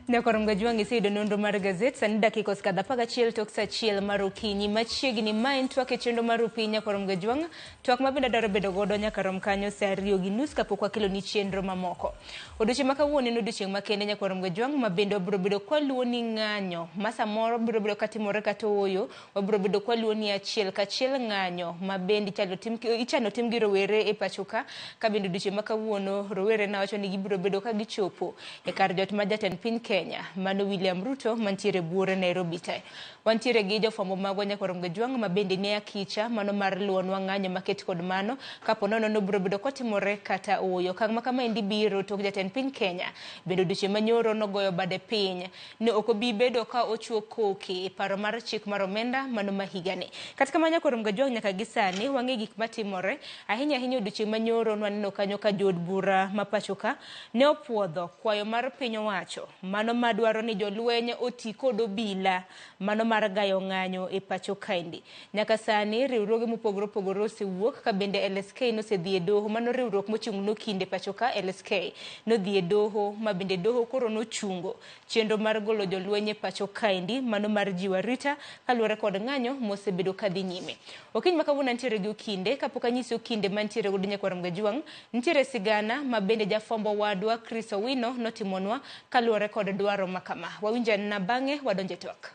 Nyakorom Gajwang' iseyudo nonro mar gazet sani dakika osekadho 11 tok saa 1 mar okinyi machiegni. Ma en twak e chenro mar Rupiny Nyakorom Gajwang', twak ma bende adwaro bedo godo nyaka rom kanyo saa 2:30 kapok wakeloni chenro mamoko. Odiochieng' ma kawuono en odiochieng' makende Nyakorom Gajwang' ma bende wabiro bedo kwaluwo ni ng'anyo ma samoro biro bedo katimore kata ooyo, wabiro bedo kwaluwo ni achiel kachiel ng'anyo ma bende ichano tim gi rowere e pacho ka, ka bende odiochieng' ma kawuono rowere nawacho ni gibiro bedo ka gichopo e kar jot ma jatend piny Kenya mano William Ruto mantiere buore Nairobi te. Wantiere gi jofwambo magwa Nyakorom Gajwang' ma bende ne akicha mano mar luwonwa ng'anyo maket kod mano kapo nono nobiro bedo kotimore kata ooyo. Okang' ma kamaendi biro tok jatend piny Kenya bende odiochieng' manyoro nogoyo bade piny ne ok obi bedo ka ochuo koke e paro mar chik mar omenda mano ma higani. Kata kamano Nyakorom Gajwang' nyaka gi sani wang'e gik matimore ahinya ahinya odiochieng' manyoro nwaneno kanyo ka jood bura ma pacho ka ne opuodho kwayo mar piny owacho mano madwaro ni jolweny oti kod obila mano mar gayo ng'anyo e pacho kaendi. Nyaka sani riwruoge mopogore opogore osewuok ka bende LSK nosedhi e doho mano riwruok mochung' nokinde pacho ka LSK nodhi e doho ma bende doho koro nochungo chenro mar golo jolweny e pacho kaendi mano mar jiwo arita kaluwore kod ng'anyo mosebedo kadhi nyime. Okinyi ma kawuono antiere gi Okinde, kapok anyisi Okinde mantiere godo Nyakwar Mgajwang', nitiere sigana ma bende jafwambo wadwa Chris Owino notimonwa kaluwore kod dwaro ma kama. Wawinj anena bang'e wadonje e twak.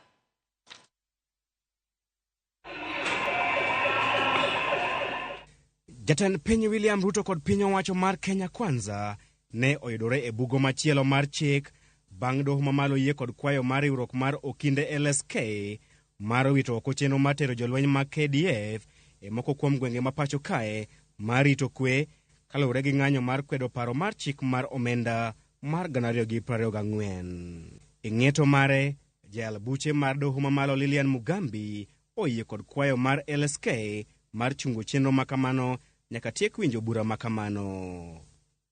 Jatend piny William Ruto kod piny owacho mar Kenya Kwanza ne oyudore e bugo machielo mar chik bang' doho mamalo yie kod kwayo mar riwruok mar Okinde LSK mar wito oko chenro mar tero jolweny mag KDF e moko kuom gwenge ma pacho kae mar rito kwe kaluwore gi ng'anyo mar kwedo paro mar chik mar omenda mar 2024. E ng'eto mare, jayal buche mar doho mamalo Lilian Mugambi oyie kod kwayo mar LSK mar chungo chenro ma kamano nyaka tiek winjo bura ma kamano.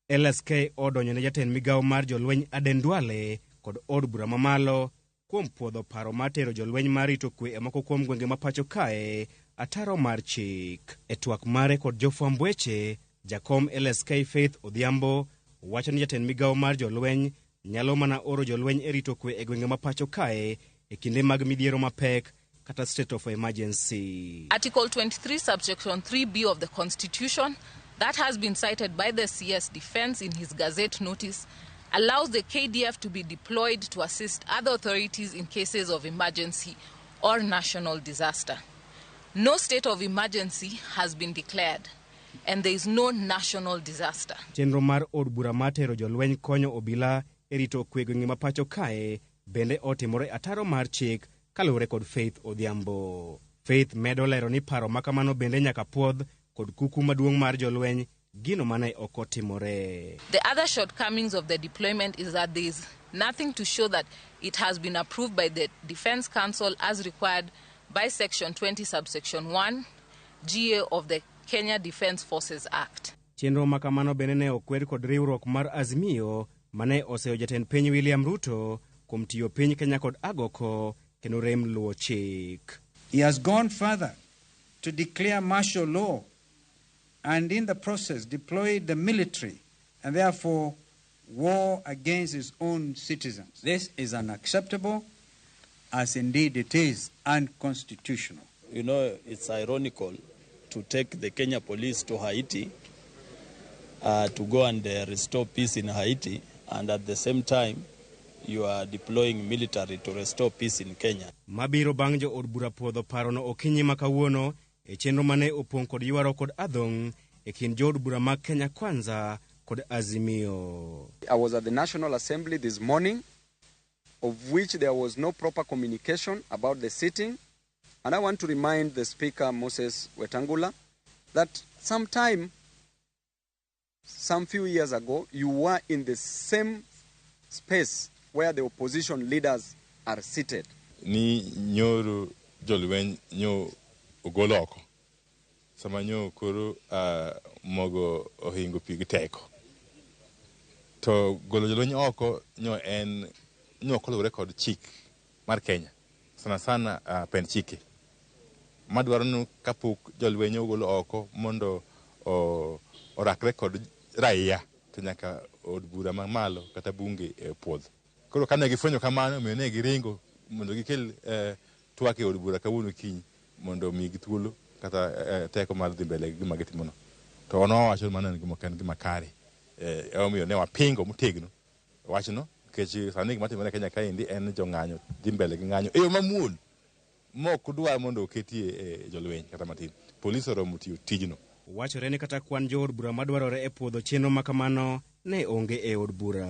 LSK odonjo ne jatend migawo mar jolweny Aden Duale kod od bura mamalo kuom puodho paro mar tero jolweny mar rito kwe e moko kuom gwenge ma pacho kae ataro mar chik. E twak mare kod jofwamb weche, jakom LSK Faith Odhiambo wacho ni jatend migawo mar jolweny nyalo mana oro jolweny e rito kwe e gwenge ma pacho kae e kinde mag midhiero mapek kata state of emergency. Article 23 subsection 3B of the Constitution that has been cited by the CS Defense in his Gazette notice allows the KDF to be deployed to assist other authorities in cases of emergency or national disaster. No state of emergency has been declared and there is no national disaster. Chenro mar od bura mar tero jolweny konyo obila e rito kwe gwenge ma pacho kae bende otimore ataro mar chik kaluwore kod Faith Odhiambo. Faith medo lero ni paro ma kamano bende nyaka puodh kod kuku maduong' mar jolweny gino mane ok otimore. The other shortcomings of the deployment is that there is nothing to show that it has been approved by the Defense Council as required by Section 20 subsection 1 GA of the Kenya Defence Forces Act. Chenro ma kamano bende ne okwer kod riwruok mar Azimio mane oseyo jatend piny William Ruto kuom tiyo piny Kenya kod agoko kendo rem luwo chik. He has gone further to declare martial law and in the process deployed the military and therefore war against his own citizens. This is unacceptable, as indeed it is unconstitutional. You know, it's ironical to take the Kenya police to Haiti to go and restore peace in Haiti, and at the same time you are deploying military to restore peace in Kenya. Mabiro bang' jo od bura puodho parono okinyi ma kawuono e chenro mane opong' kod ywaruok kod adhong' e kind jood bura mag Kenya Kwanza kod Azimio. I was at the National Assembly this morning, of which there was no proper communication about the sitting. And I want to remind the Speaker, Moses Wetangula, that sometime, some few years ago, you were in the same space where the opposition leaders are seated. Ni nyoro jolweny nyo ogol oko sama nyo koro mogo ohingo pi gi teko to golo jolweny oko nyo en nyo ok oluwore kod chik mar Kenya sana sana pend chike madwaro ni kapok jolweny ogol oko mondo orakre kod raia to nyaka od bura mamalo kata bunge puodh. Koro kane gifwenyo kamano, omiyo ne giringo mondo gikel twak e od bura kawuono okinyi mondo omigi thuolo kata teko mar dhi mbele gi gima gitimono. To wan wawacho ni mano ok en gima kare. Emomiyo ne wapingo motegno wachno nikech sani gima timore e Kenya kaendi en ni jong'anyo dhi mbele gi ng'anyo e yo mamuol mok dwar mondo oketie jolweny kata matin. Polis oromo tiyo tijno. Wachore ni kata kwan jood bura madwarore e puodho chenro makamano ne onge e od bura.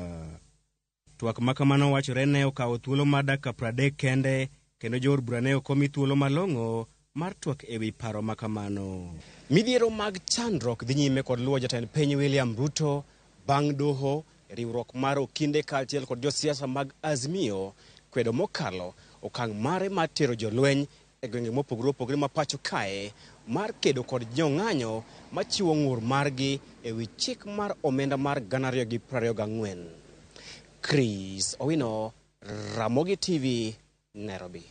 Twak makamano wachore ne okawo thuolo mar dakika 30 kende kendo jood bura ne ok omi thuolo malong'o mar twak ewi paro makamano. Midhiero mag chandruok dhi nyime kod luwo jatend piny William Ruto bang' doho, riwruok mar okinde kaachiel kod josiasa mag Azimio kwedo mokalo okang' mare mar tero jolweny e gwenge mopogore opogore ma pacho kae mar kedo kod jong'anyo machiwo ng'ur margi ewi chik mar omenda mar 2024. Chris Owino, Ramogi TV, Nairobi.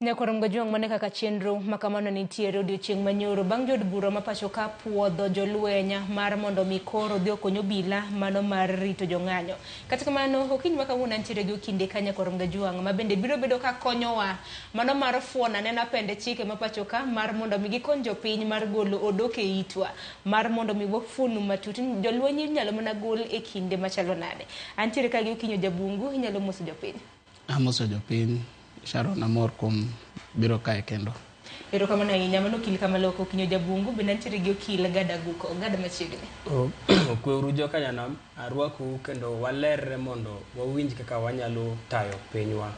Nyakwar Mgajwang' mane kaka chenro makamano nitiere odiochieng' manyoro bang' jood bura ma pacho ka puodho jolweny mar mondo mi koro odhi okony obila mano mar rito jong'anyo. Kata kamano okinyi ma kawuono antiere gi okinde ka Nyakwar Mgajwang' ma bende biro bedo ka konyowa mano mar fuono anena pende chike ma pacho ka mar mondo mi gikony jopiny mar golo odok e itwa mar mondo mi wafuonu matut jolweny inyalo mana gol e kinde machalo nade. Antiere ka gi Okinyo Jabungu, inyalo moso jopiny. Amoso jopiny. Sharon, amor kuom biro kae kendo. Erokamano ahinya. Mano okil Kamaloko Okinyo Jabungu, bende antiere gi okil Gada Guko. Gada machiegni. Okweuru joka nyanam, arwakou kendo walerre mondo wawinj kaka wanyalo tayo pinywa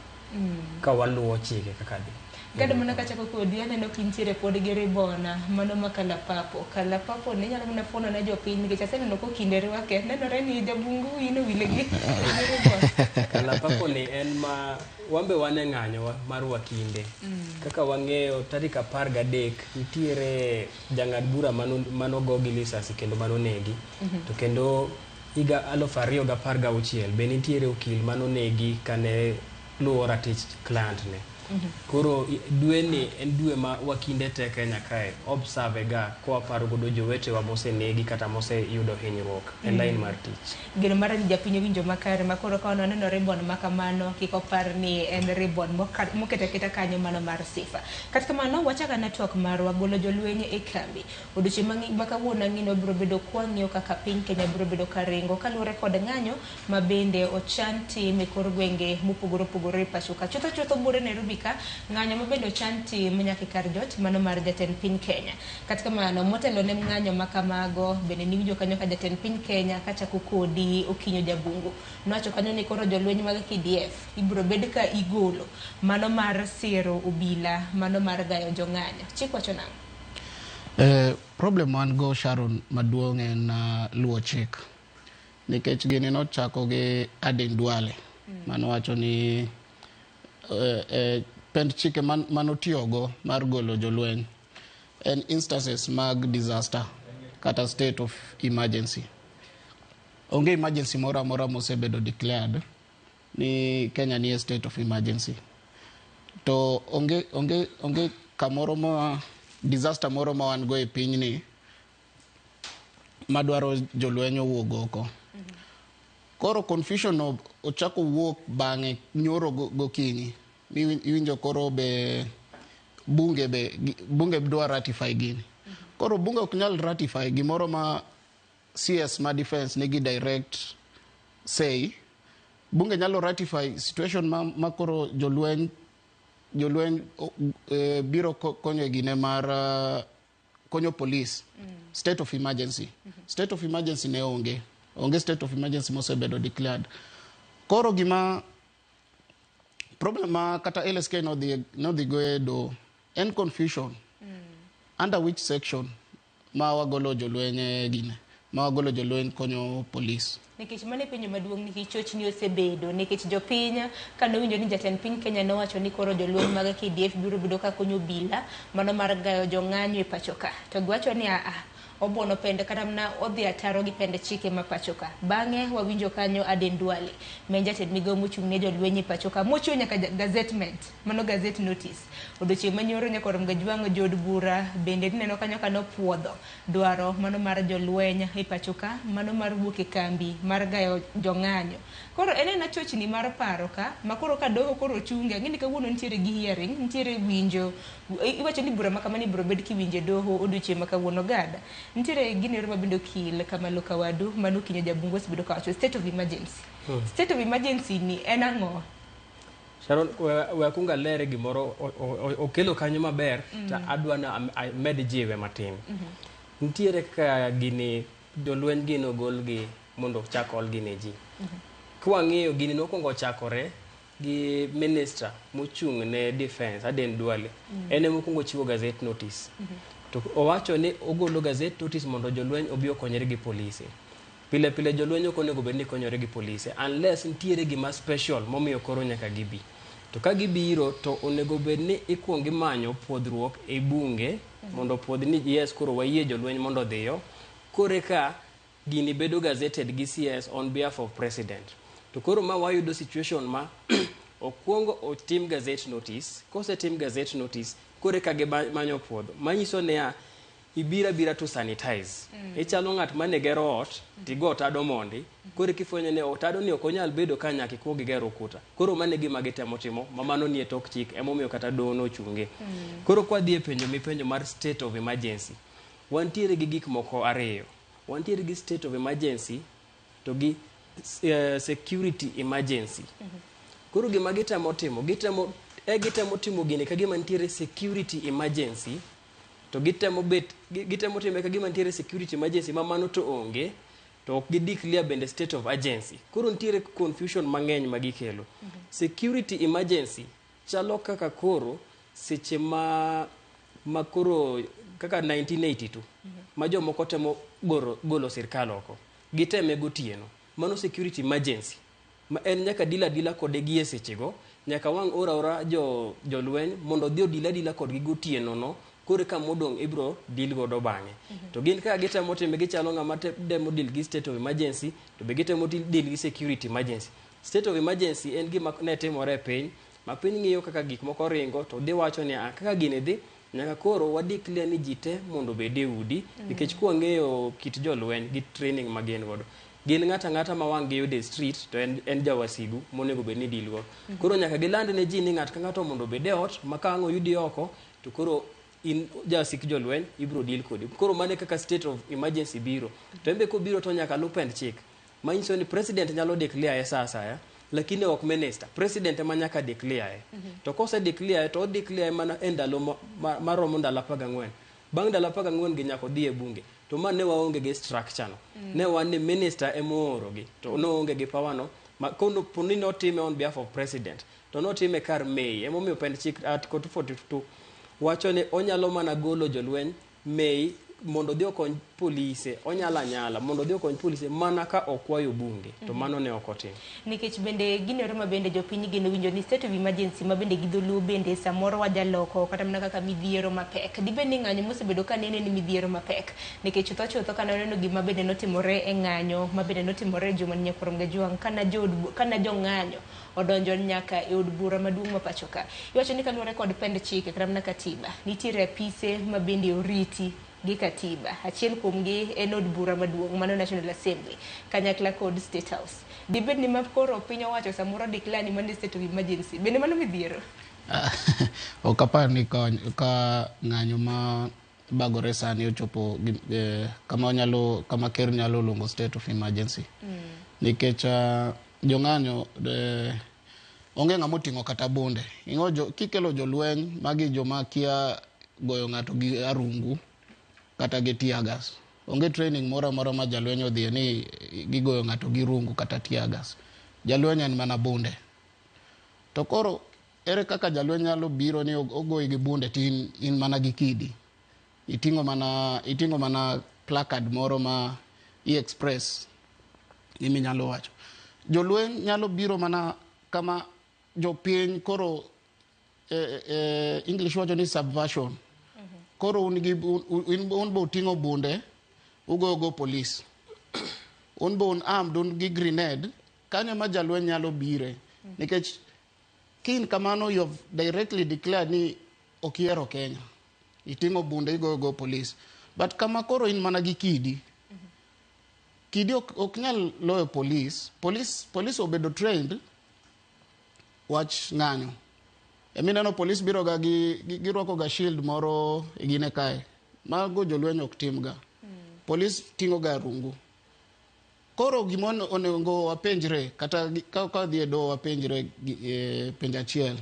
ka waluwo chike kaka dhi. Gada mana kachako kodi, aneno kintiere pod gi ribona, mano ma kalapapo. Kalapapo ne inyalo mana fuono ne jopiny nikech aseneno kokinde rwake. Nenore ni Jabungu in owile gi ribon. Kalapapo ni en ma wambe wan e ng'anyo mar wakinde. Kaka wang'eyo tarik 13 nitiere jang'ad bura manogo gi lisasi kendo manonegi. To kendo higa 2016 be nitiere okil manonegi kane luwo ratich client ne. Koro dwe ni en dwe ma wakinde te Kenya kae observe ga kwaparo godo jowetewa mosenegi kata moseyudo hinyruok e line mar tich. Geno mara ni japiny owinjo makare ma koro ka waneno ribbon ma kamano kik opar ni en ribbon moketo aketa kanyo mano mar sifa. Kata kamano wachak ane twak marwa golo jolweny e kambi. Odiochieng' ma kawuono ang'ino biro bedo kwang'iyo kaka piny Kenya biro bedo karingo kaluwore kod ng'anyo ma bende ochan tim e kor gwenge mopogore opogore e pacho ka. Chutho chutho buore Nairobi ka ng'anyo ma bende ochan tim nyaka e kar jot mano mar jatend piny Kenya. Kata kamano motelo ne ng'anyo ma kamago bende niwinjo kanyo ka jatend piny Kenya kachako kodi Okinyo Jabungu nowacho kanyo ni koro jolweny mag KDF ibiro bed ka igolo mano mar siro obila mano mar gayo jong'anyo. Chik wacho nang'o? Problem wan go Sharon maduong' en luwo chik. Nikech gini nochako gi Aden Duale manowacho ni pend chike manotiyogo mar golo jolweny en instances mag disaster kata state of emergency. Onge emergency moro amora mosebedo declared ni Kenya ni e state of emergency. To onge kamoro ma disaster moro ma wan go e pinyni madwaro jolweny owuog oko. Koro confusion no ochako wuok bang'e nyoro gokinyi. Iwinjo koro be bunge dwa ratify gini. Koro bunge ok nyal ratify gimoro ma CS ma defense nigi direct say. Bunge nyalo ratify situation ma koro jolweny biro konyo gine mar konyo police. State of emergency. State of emergency ne onge. Onge state of emergency mosebedo declared. Koro gima problem ma kata LSK nodhi go e do en confusion. Under which section ma wagolo jolweny gine ma wagolo jolweny konyo police. Nikech mano e penjo maduong' nikech chochni osebedo nikech jopiny kanowinjo ni jatend piny Kenya nowacho ni koro jolweny mag KDF biro bedo ka konyo obila mano mar gayo jong'anyo e pacho ka. To giwacho ni obuono pende kata mana odhi ataro gi pende chike ma pacho ka. Bang'e wawinjo kanyo Aden Duale ma en jatend migao mochung' ne jolweny e pacho ka mochiwo nyaka gazettement mano gazette notice. Odiochieng' manyoro Nyakwar Mgajwang' jood bura bende nineno kanyo ka nopuodho dwaro mano mar jolweny e pacho ka mano mar wuok e kambi mar gayo jong'anyo Koro en ena chochni mar paro ka ma koro ka doho koro chunge, ang'e ni kawuono nitiere gi hearing, nitiere winjo, iwacho ni bura ma kamani ibiro bed kiwinjo e doho odiochieng' ma kawuono. Gada nitiere gino ero ma bende okil Kamalo Kawadu mano Okinyo Jabungu osebedo kawacho state of emergency. State of emergency ni en ang'o? Sharon, we akwong alere gimoro okelo kanyo maber to adwa na amed jiwe matin. Nitiere kaka gini jolweny gin ogolgi mondo ochak olgi ne ji. Kwang'iyo gini nokwongo ochakore gi minister mochung' ne defense Aden Duale. En ema okwongo chiwo gazette notice. To owacho ni ogolo gazette notice mondo jolweny obi okonyre gi polise. Pile pile jolweny ok onego bed ni konyore gi polise unless nitiere gima special momiyo koro nyaka gibi. To ka gibiro to onego bed ni ikuongo imanyo puodhruok e bunge mondo opuodh ni yes koro wayie jolweny mondo odhiyo. Koro eka gini bedo gazetted gi CS on behalf of president. To koro ma wayudo situation ma okwongo otim gazette notice, kosetim gazette notice koro eka gimanyo puodho. Manyiso niya, ibiro abira to sanitize. Ichalo ng'at mane gero ot, tigo tado mondi, koro kifwenyo ni tado ni ok onyal bedo ka nyaka ikuong iger ukuta. Koro mano e gima gitemo timo, ma mano nie tok chik, emomiyo kata doho nochunge. Koro kwadhi e penjo mipenjo mar state of emergency, wantiere gi gik moko ariyo. Wantiere gi state of emergency to gi security emergency. Koro gima gitemo timo, gitemo timo gini ka gima nitiere security emergency, to gitemo bet gitemo time ka gima nitiere security emergency ma mano to onge, to ok gi declare bende state of urgency. Koro nitiere confusion mang'eny ma gikelo. Security emergency chalo kaka koro seche ma koro kaka 1982 ma jomoko temo golo sirkal oko, giteme gotieno. Mano security emergency ma en nyaka deal adila kode gi e sechego, nyaka wang' ora ora jo jolweny mondo odhi odil adila kodgi gotieno no, koro eka modong' ibro deal godo bang'e. To gin kaka gitemo time, gichalo ng'ama temo deal gi state of emergency to be gitemo deal gi security emergency. State of emergency en gima ne timore e piny ma piny ng'iyo kaka gik moko ringo to dhi wacho ni ah, kaka gini dhi nyaka koro wa declare ni ji te mondo obed e udi, nikech kwang'eyo kit jolweny gi training ma gin godo, gin ng'ato ang'ata ma wang' giyudo e street to en jawasigu monego bed ni deal go. Koro nyaka giland ne ji ni ng'ato ka ng'ato mondo obed e ot ma ka ang' oyudi oko to koro in jasik jolweny ibro deal kodi. Koro mano e kaka state of emergency biro. To en be kobiro to nyaka luw pend chik manyiso ni president nyalo declare e sa asaya, lakini ok minister. President ema nyaka declare. To kose declare to o declare mana e ndalo maromo ndalo 14. Bang' ndalo 14 gi nyaka odhi e bunge. To ma ne waonge gi structure no. Ne wan ni minister ema oorogi to noonge gi power no. Ma kono poni notime on behalf of president to notime kar May. Emomiyo pend chik article 242 wacho ni onyalo mana golo jolweny May mondo odhi okony polise, onyalo anyala mondo odhi okony polise mana ka okwayo bunge, to mano ne ok otim. Nikech bende ginero ma bende jopiny geno winjo ni state of emergency ma bende gi dholuo bende samoro wajaloko kata mana kaka midhiero mapek. Dibed ni ng'anyo mosebedo ka nene ni midhiero mapek, nikech chutho chutho kana waneno gima bende notimore e ng'anyo ma bende notimore e juma ni Nyakurom Gajwang' kana jong'anyo odonjo nyaka e od bura maduong' ma pacho ka. Iwacho ni kaluwore kod pend chike kata mana katiba, nitiere apise ma bende oriti gi katiba. Achiel kuomgi en od bura maduong' mano National Assembly kanyakla kod State House. Dibed ni ma koro piny owacho samoro declare ni mano state of emergency. Bende mano midhiero? Ok apar ni ka ng'anyo ma bagore sani ochopo kama onyalo, kama ker nyalo luongo state of emergency. Nikech jong'anyo onge ng'ama oting'o kata bunde. Ing'o kikelo jolweny magi joma kia goyo ng'ato gi arungu kata gi tear gas. Onge training moro amora ma jalweny odhiye ni gigoyo ng'ato gi rungu kata tear gas. Jalweny en mana bunde. To koro ere kaka jalweny nyalo biro ni ogoyi gi bunde to in mana gi kidi. Iting'o mana placard moro ma i-express giminyalo wacho. Jolweny nyalo biro mana kama jopiny koro English wacho ni subversion. Koro un gi un be uting'o bunde ugoyo go police. Un be un armed, un gi grenade, kanyo ma jalweny nyalo bire. Nikech kin kamano you have directly declared ni ok ihero Kenya. Iting'o bunde igoyo go police. But kama koro in mana gi kidi. Kidi ok nyal loyo police. Police obedo trained wach ng'anyo. Emineno police biro ga gi girwako ga shield moro e gine kae. Mago jolweny ok tim ga. Police ting'o ga rungu. Koro gima onego wapenjre kata ka dhi e doho wapenjre penjo achiel.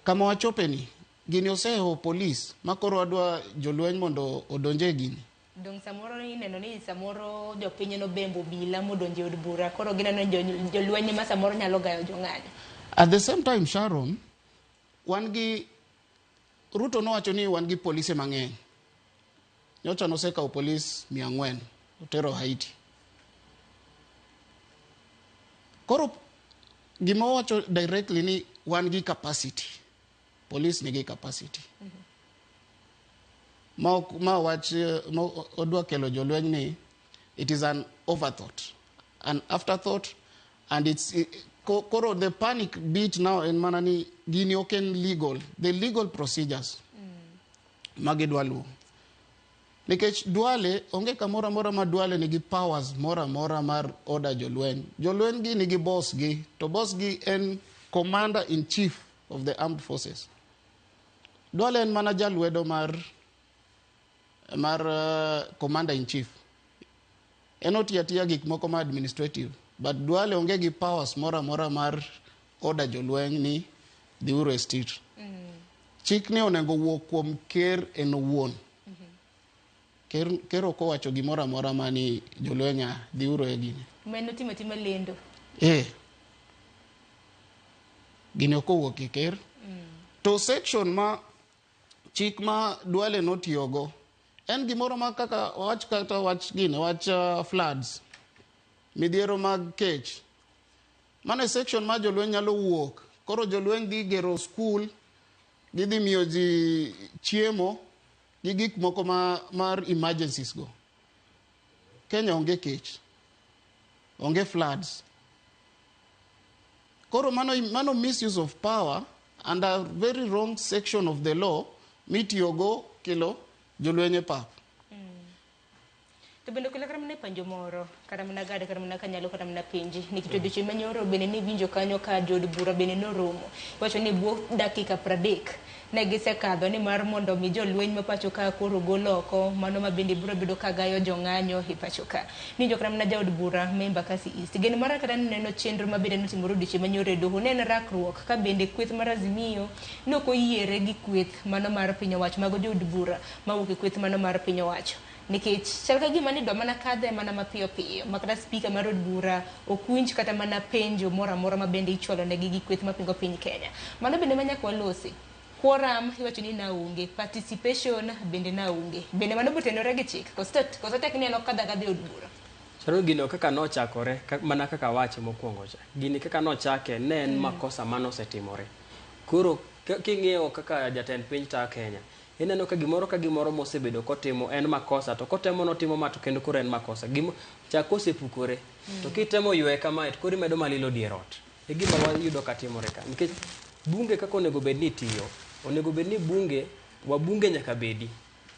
Kama wachope ni gini oseho police ma koro wadwa jolweny mondo odonje gini. Dong samoro ineno ni samoro jopiny nobembo obila modonjo e od bura koro gineno jolweny ma samoro nyalo gayo jong'anyo. At the same time, Sharon, wan gi Ruto nowacho ni wan gi polise mang'eny. Nyocha nosekawo polis 400 otero Haiti. Koro gima owacho directly ni wan gi capacity. Police nigi capacity. Ma wach ma odwa kelo jolweny ni it is an overthought, an afterthought, and it's koro the panic bit now en mana ni gini ok en legal, the legal procedures magidwa luwo. Nikech Duale onge kamoro amora ma Duale nigi powers moro amora mar order jolweny. Jolweny gi nigi boss gi, to boss gi en commander in chief of the armed forces. Duale en mana jalwedo mar commander in chief. En otiyo atiya gik moko ma administrative, but Duale onge gi powers moro amora mar order jolweny ni dhiuru e street. Chik ni onego wuok kuom ker en owuon. Ker ok owacho gimoro amora mani jolweny dhiuru e gini. Mano timo tima lendo. Gini ok owuok e ker. To section ma chik ma Duale notiyogo en gimoro ma kaka wach kata wach gini wach floods, midhiero mag kech. Mano e section ma jolweny nyalo wuok. Koro jolweny dhi gero skul, gidhi miyo ji chiemo gi gik moko ma mar emergencies go. Kenya onge kech, onge floods. Koro mano misuse of power and a very wrong section of the law mitiyogo kelo jolweny e pap. To bende okelo kata mana e penjo moro, kata mana gade, kata mana kanyalo, kata mana penji. Nikech odiochieng' manyoro bende niwinjo kanyo ka jood bura bende noromo. Iwacho ni bwo dakika 30 ne gisekadho ni mar mondo mi jolweny ma pacho ka koro gol oko mano ma bende biro bedo ka gayo jong'anyo e pacho ka. Niwinjo kata mana jaod bura ma Embakasi East. Geno mara kata neno chenro ma bende notimore odiochieng' manyoro e doho ne en rakruok ka bende kweth mar Azimio nok oyiere gi kweth mano mar piny owacho mago jood bura mawuok e kweth mano mar piny owacho. Nikech chal ka gima nidwa mana kadhe mana mapiyo piyo ma kata spika mar od bura ok winj kata mana penjo moro amora ma bende ichwalo negi gi kweth mapingo piny Kenya. Mano bende ma nyaka walosi. Quorum iwacho ni naonge, participation bende naonge. Bende mano botenore gi chik koso tek ni en ok kadh akadha e od bura. Chalo gino kaka nochakore mana kaka awache mokwongo cha. Gini kaka nochake ne en makosa manosetimore. Koro king'iyo kaka jatend piny ta Kenya, ineno ka gimoro ka gimoro mosebedo kotimo en makosa, to kotemo notimo ma to kendo koro en makosa. Gimo chak kosepukore, to kitemo ywe kamae to koro imedo malilo dier ot. E gima wayudo ka timore ka. Nikech bunge kaka onego bed ni tiyo, onego bed ni bunge, wabunge nyaka bedi.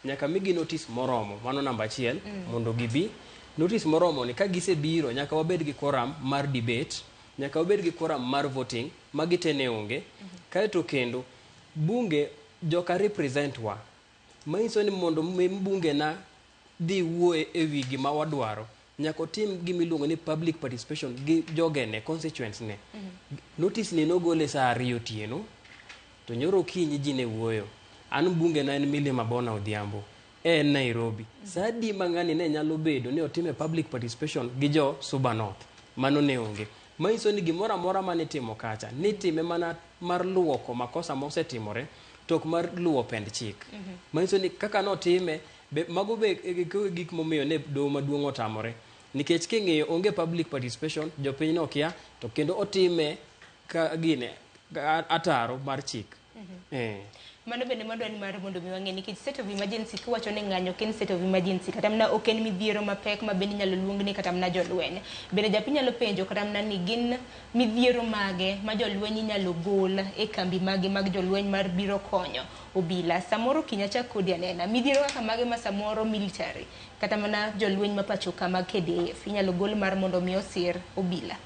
Nyaka migi notice moromo, mano namba achiel, mondo gibi. Notice moromo ni ka gisebiro, nyaka wabed gi quorum mar debate, nyaka wabed gi quorum mar voting, magi te ne onge. Kaeto kendo, bunge joka represent wa. Manyiso ni mondo mi mbunge na dhi wuoye e wi gima wadwaro, nyaka otim gima iluongo ni public participation gi jogene, constituents ne. Notice ni nogole saa 2 otieno, to nyoro okinyi ji ne wuoyo. An mbunge na en Millie Mabona Odhiambo, en Nairobi. Saa adi ma ng'ani ne nyalo bedo ni otime public participation gi jo Suba North? Mano ne onge. Manyiso ni gimoro amora manitimo kacha, nitime mana mar luoko makosa mosetimore, to ok mar luwo pend chik. Manyiso ni kaka notime, mago be gik momiyo ne doho maduong' otamore. Nikech king'iyo onge public participation, jopiny nokia, to kendo otime ka gine ataro mar chik. Eh. Mano bende madwa ni mar mondo mi wang'e, nikech state of emergency, kiwacho ni ng'anyo ok en state of emergency, kata mana ok en midhiero mapek ma bende inyalo luong ni kata mana jolweny. Bende japiny nyalo penjo kata mana ni gin midhiero mage ma jolweny inyalo gol e kambi mage mag jolweny mar biro konyo obila. Samoro kiny achak kodi anena midhiero kaka mage ma samoro military kata mana jolweny ma pacho ka mag KDF inyalo gol mar mondo mi osir obila.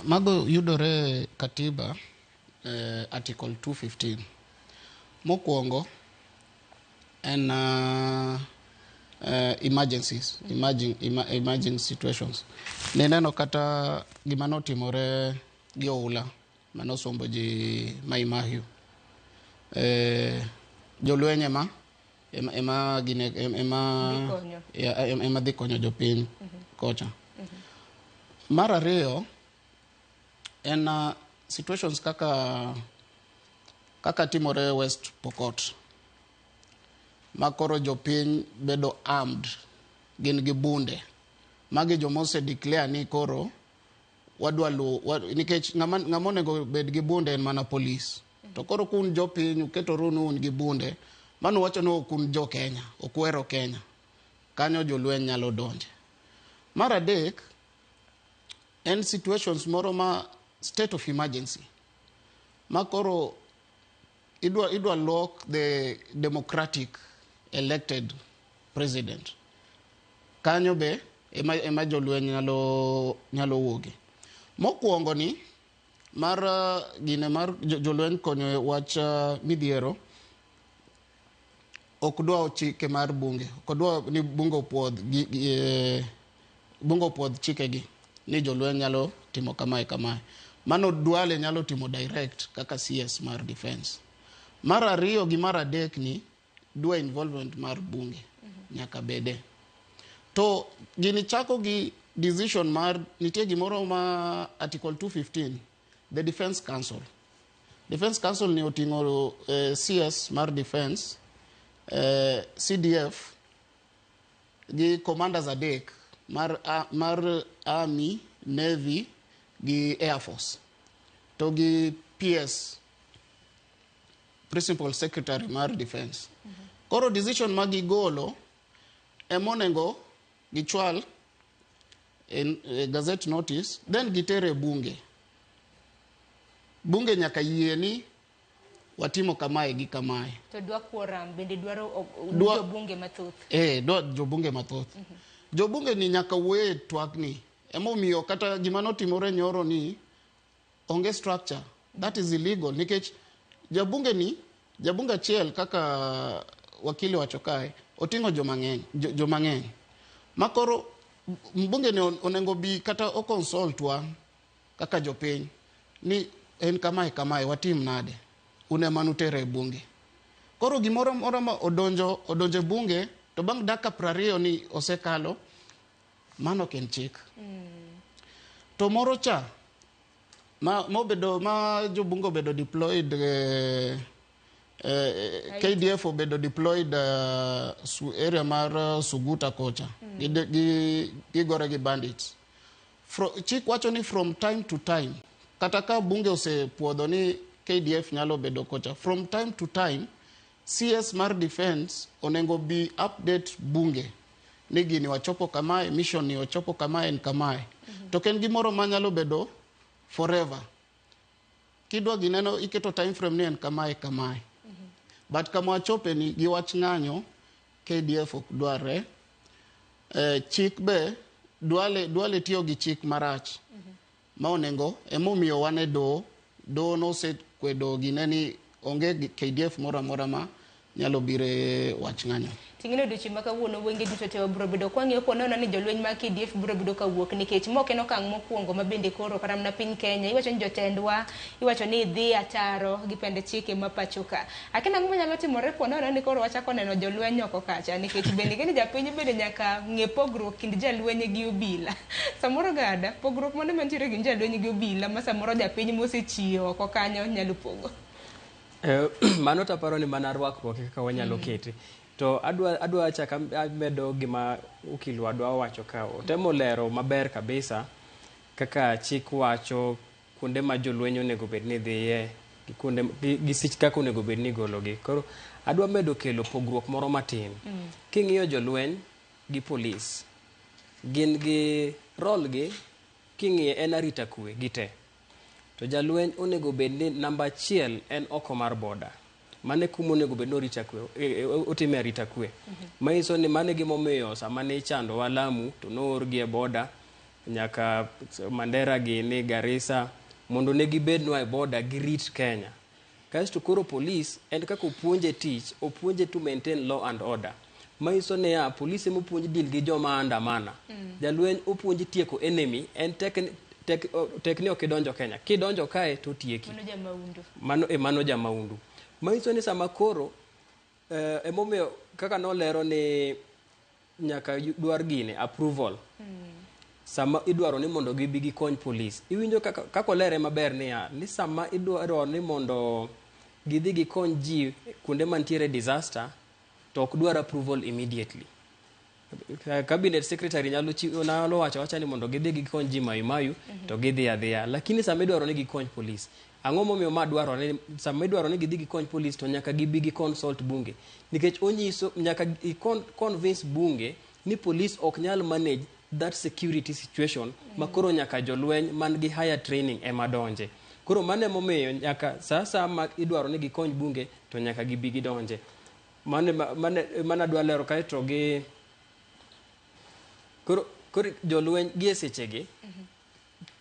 Mago yudore katiba, article 215. Mokwongo en emergencies, emerging situations. Nineno kata gima notimore gi oula manosombo ji Mai Mahiu. Jolweny ema gine, ema Dhi konyo. Ya, ema dhi konyo jopiny kocha. Mar ariyo en situations kaka timore West Pokot, ma koro jopiny bedo armed, gin gi bunde. Magi joma ose declare ni koro wadwa luwo nikech ng'ama onego bed gi bunde en mana polis. To koro kun jopiny uketoru ni un gi bunde, mano wacho ni ok un jo Kenya, ok uhero Kenya. Kanyo jolweny nyalo donje. Mar adek en situations moro ma state of emergency ma koro idwa lok the democratic elected president. Kanyo be ema jolweny nyalo wuoge. Mokwongo ni mar gine mar jolweny konyo e wach midhiero ok dwa chike mar bunge, ok dwa ni bunge opuodh bunge opuodh chikegi ni jolweny nyalo timo kamae kamae. Mano Duale nyalo timo direct kaka CS mar defense. Mar ariyo gi mar adek ni dwa involvement mar bunge nyaka bede. To gini chako gi decision mar nitie gimoro ma article 215, the Defense Council. Defense Council ni oting'o CS mar defense, CDF gi commanders adek mar army, navy gi air force, to gi PS, principal secretary mar defense. Koro decision ma gigolo emonego gichwal e gazette notice, then gitere e bunge. Bunge nyaka yie ni watimo kamae gi kamae. To dwa quorum bende dwaro jobunge mathoth. Dwa jobunge mathoth. Jobunge ni nyaka wuoye twak ni. Emomiyo kata gima notimore nyoro ni onge structure. That is illegal nikech jabunge ni, jabunge achiel kaka wakili wacho kae, oting'o joma ng'eny, joma ng'eny. Ma koro mbunge ni onego bi kata o consult wa kaka jopiny ni en kamae kamae, watim nade, un ema nutere e bunge. Koro gimoro amora ma odonjo e bunge to bang' dakika 20 ni osekalo, mano ok en chik. To moro cha ma mobedo ma jobunge obedo deployed, KDF obedo deployed area mar Suguta kocha, gigore gi bandits. Chik wacho ni from time to time, kata ka bunge osepuodho ni KDF nyalo bedo kocha, from time to time CS mar defense onego bi update bunge ni gini wachopo kamae, mission ni wachopo kamae, en kamae. To ok en gimoro manyalo bedo forever. Kidwa gineno iketo time frame ni en kamae kamae. But kama wachope ni gi wach ng'anyo, KDF ok dwarre. Chik be Duale tiyo gi chik marach ma onego, emomiyo wan e doho. Doho nosekwedo gine ni onge KDF moro amora ma nyalo biro e wach ng'anyo. Ting'ino odiochieng' ma kawuono wenge duto te wabiro bedo kwang'iyo kwanono ni jolweny mag KDF biro bedo kawuok, nikech ma ok en okang' mokwongo ma bende koro kata mana piny Kenya iwacho ni jotendwa iwacho ni dhi ataro gi pend chike ma pacho ka. Akia ang'o manyalo timore kwanono ni koro wachako neno jolweny oko kacha, nikech bende ing'e ni japiny bende nyaka ng'e pogruok kind jalweny gi obila. Samoro gada pogruok mane mantiere kind jalweny gi obila ma samoro japiny mosechiyo oko kanyo nyalo pogo. Mano taparo ni mana rwakruok e kaka wanyalo kete. To adwa chaka amedo gima okil wadwa owacho ka. Otemo lero maber kabisa kaka chik wacho kuonde ma jolweny onego bed ni dhiye. Gi kuonde gi sich kaka onego bed ni igologi. Koro adwa medo kelo pogruok moro matin. King'iyo jolweny gi polis, gin gi role gi king'iye en arita kwe gite. To jalweny onego bed ni namba achiel en oko mar boda. Mano e kuma onego bed ni orita kwe, otime arita kwe. Manyiso ni mano e gimomiyo sama ne ichandowa Lamu to noorgi e boda nyaka Mandera gini, Garissa, mondo ne gibednwa e boda girit Kenya. Kaeto koro polis en kaka opuonje tich, opuonje to maintain law and order. Manyiso niya, polis ema opuonj deal gi joma andamana. Jalweny opuonj tieko enemy, en tek ni ok idonjo Kenya. Kidonjo kae to otieki. Mano jamahundu. Mano e mano jamahundu. Manyiso ni sama koro emomiyo kaka nolero ni nyaka dwar gine approval. Sama idwaro ni mondo gibi gikony polis. Iwinjo kaka olere maber niya, ni sama idwaro ni mondo gidhi gikony ji kuonde mantiere disaster, to ok dwar approval immediately. Cabinet secretary nyalo wacho awacha ni mondo gidhi gikony ji Maai Mahiu, to gidhi adhiya. Lakini sama idwaro ni gikony polis, ang'o momiyo ma dwarore? Sama idwaro ni gidhi gikony polis to nyaka gibi gi consult bunge. Nikech onyiso nyaka i convince bunge ni polis ok nyal manage that security situation ma koro nyaka jolweny man gi higher training ema donje. Koro mano emomiyo nyaka sa asaya ma idwaro ni gikony bunge to nyaka gibi gidonje. Mano adwa lero kaeto gi koro jolweny gi e sechegi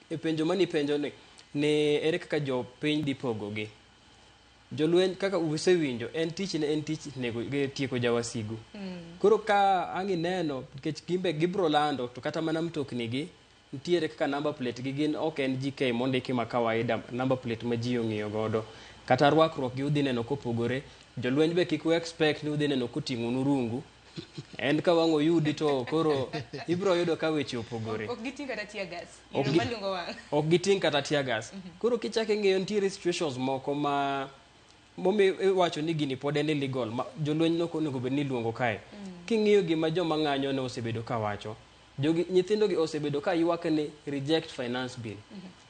e penjo mani penjo ni ere kaka jopiny dhi pogogi. Jolweny kaka usewinjo en tich ne en tich nego tieko jawasigu. Koro ka ang' ineno nikech gimbe gibro lando to kata mana mtokni gi nitiere kaka number plate gi gin ok en GK mondiki ma kawaida number plate ma ji ong'iyo godo. Kata rwakruok gi udhi neno kopogore. Jolweny be kik u expect ni udhi neno koting'o nu rungu. En ka wang' oyudi to koro ibro yudo ka weche opogore. Ok giting' kata tear gas. Ok Yoro malungo wang'. Ok giting' kata tear gas. Koro kichako ing'iyo nitiere situations moko ma momiyo iwacho ni gini pod en illegal ma jolweny ok onego bed ni iluongo kae. King'iyo gima joma ng'anyo ne osebedo ka wacho, jogi nyithindo gi osebedo ka ywak ni reject finance bill.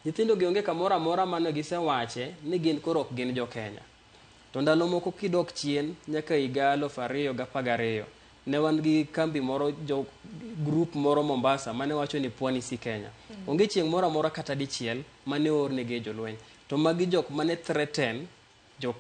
Nyithindo gi onge kamoro amora mane gisewache ni gin koro ok gin jo Kenya. To ndalo moko kidok chien nyaka higa 2012 ne wan gi kambi moro jo group moro Mombasa mane wacho ni Pwani si Kenya. Onge chieng' moro amora kata dichiel mane oornegi jolweny. To magi jok mane threaten jok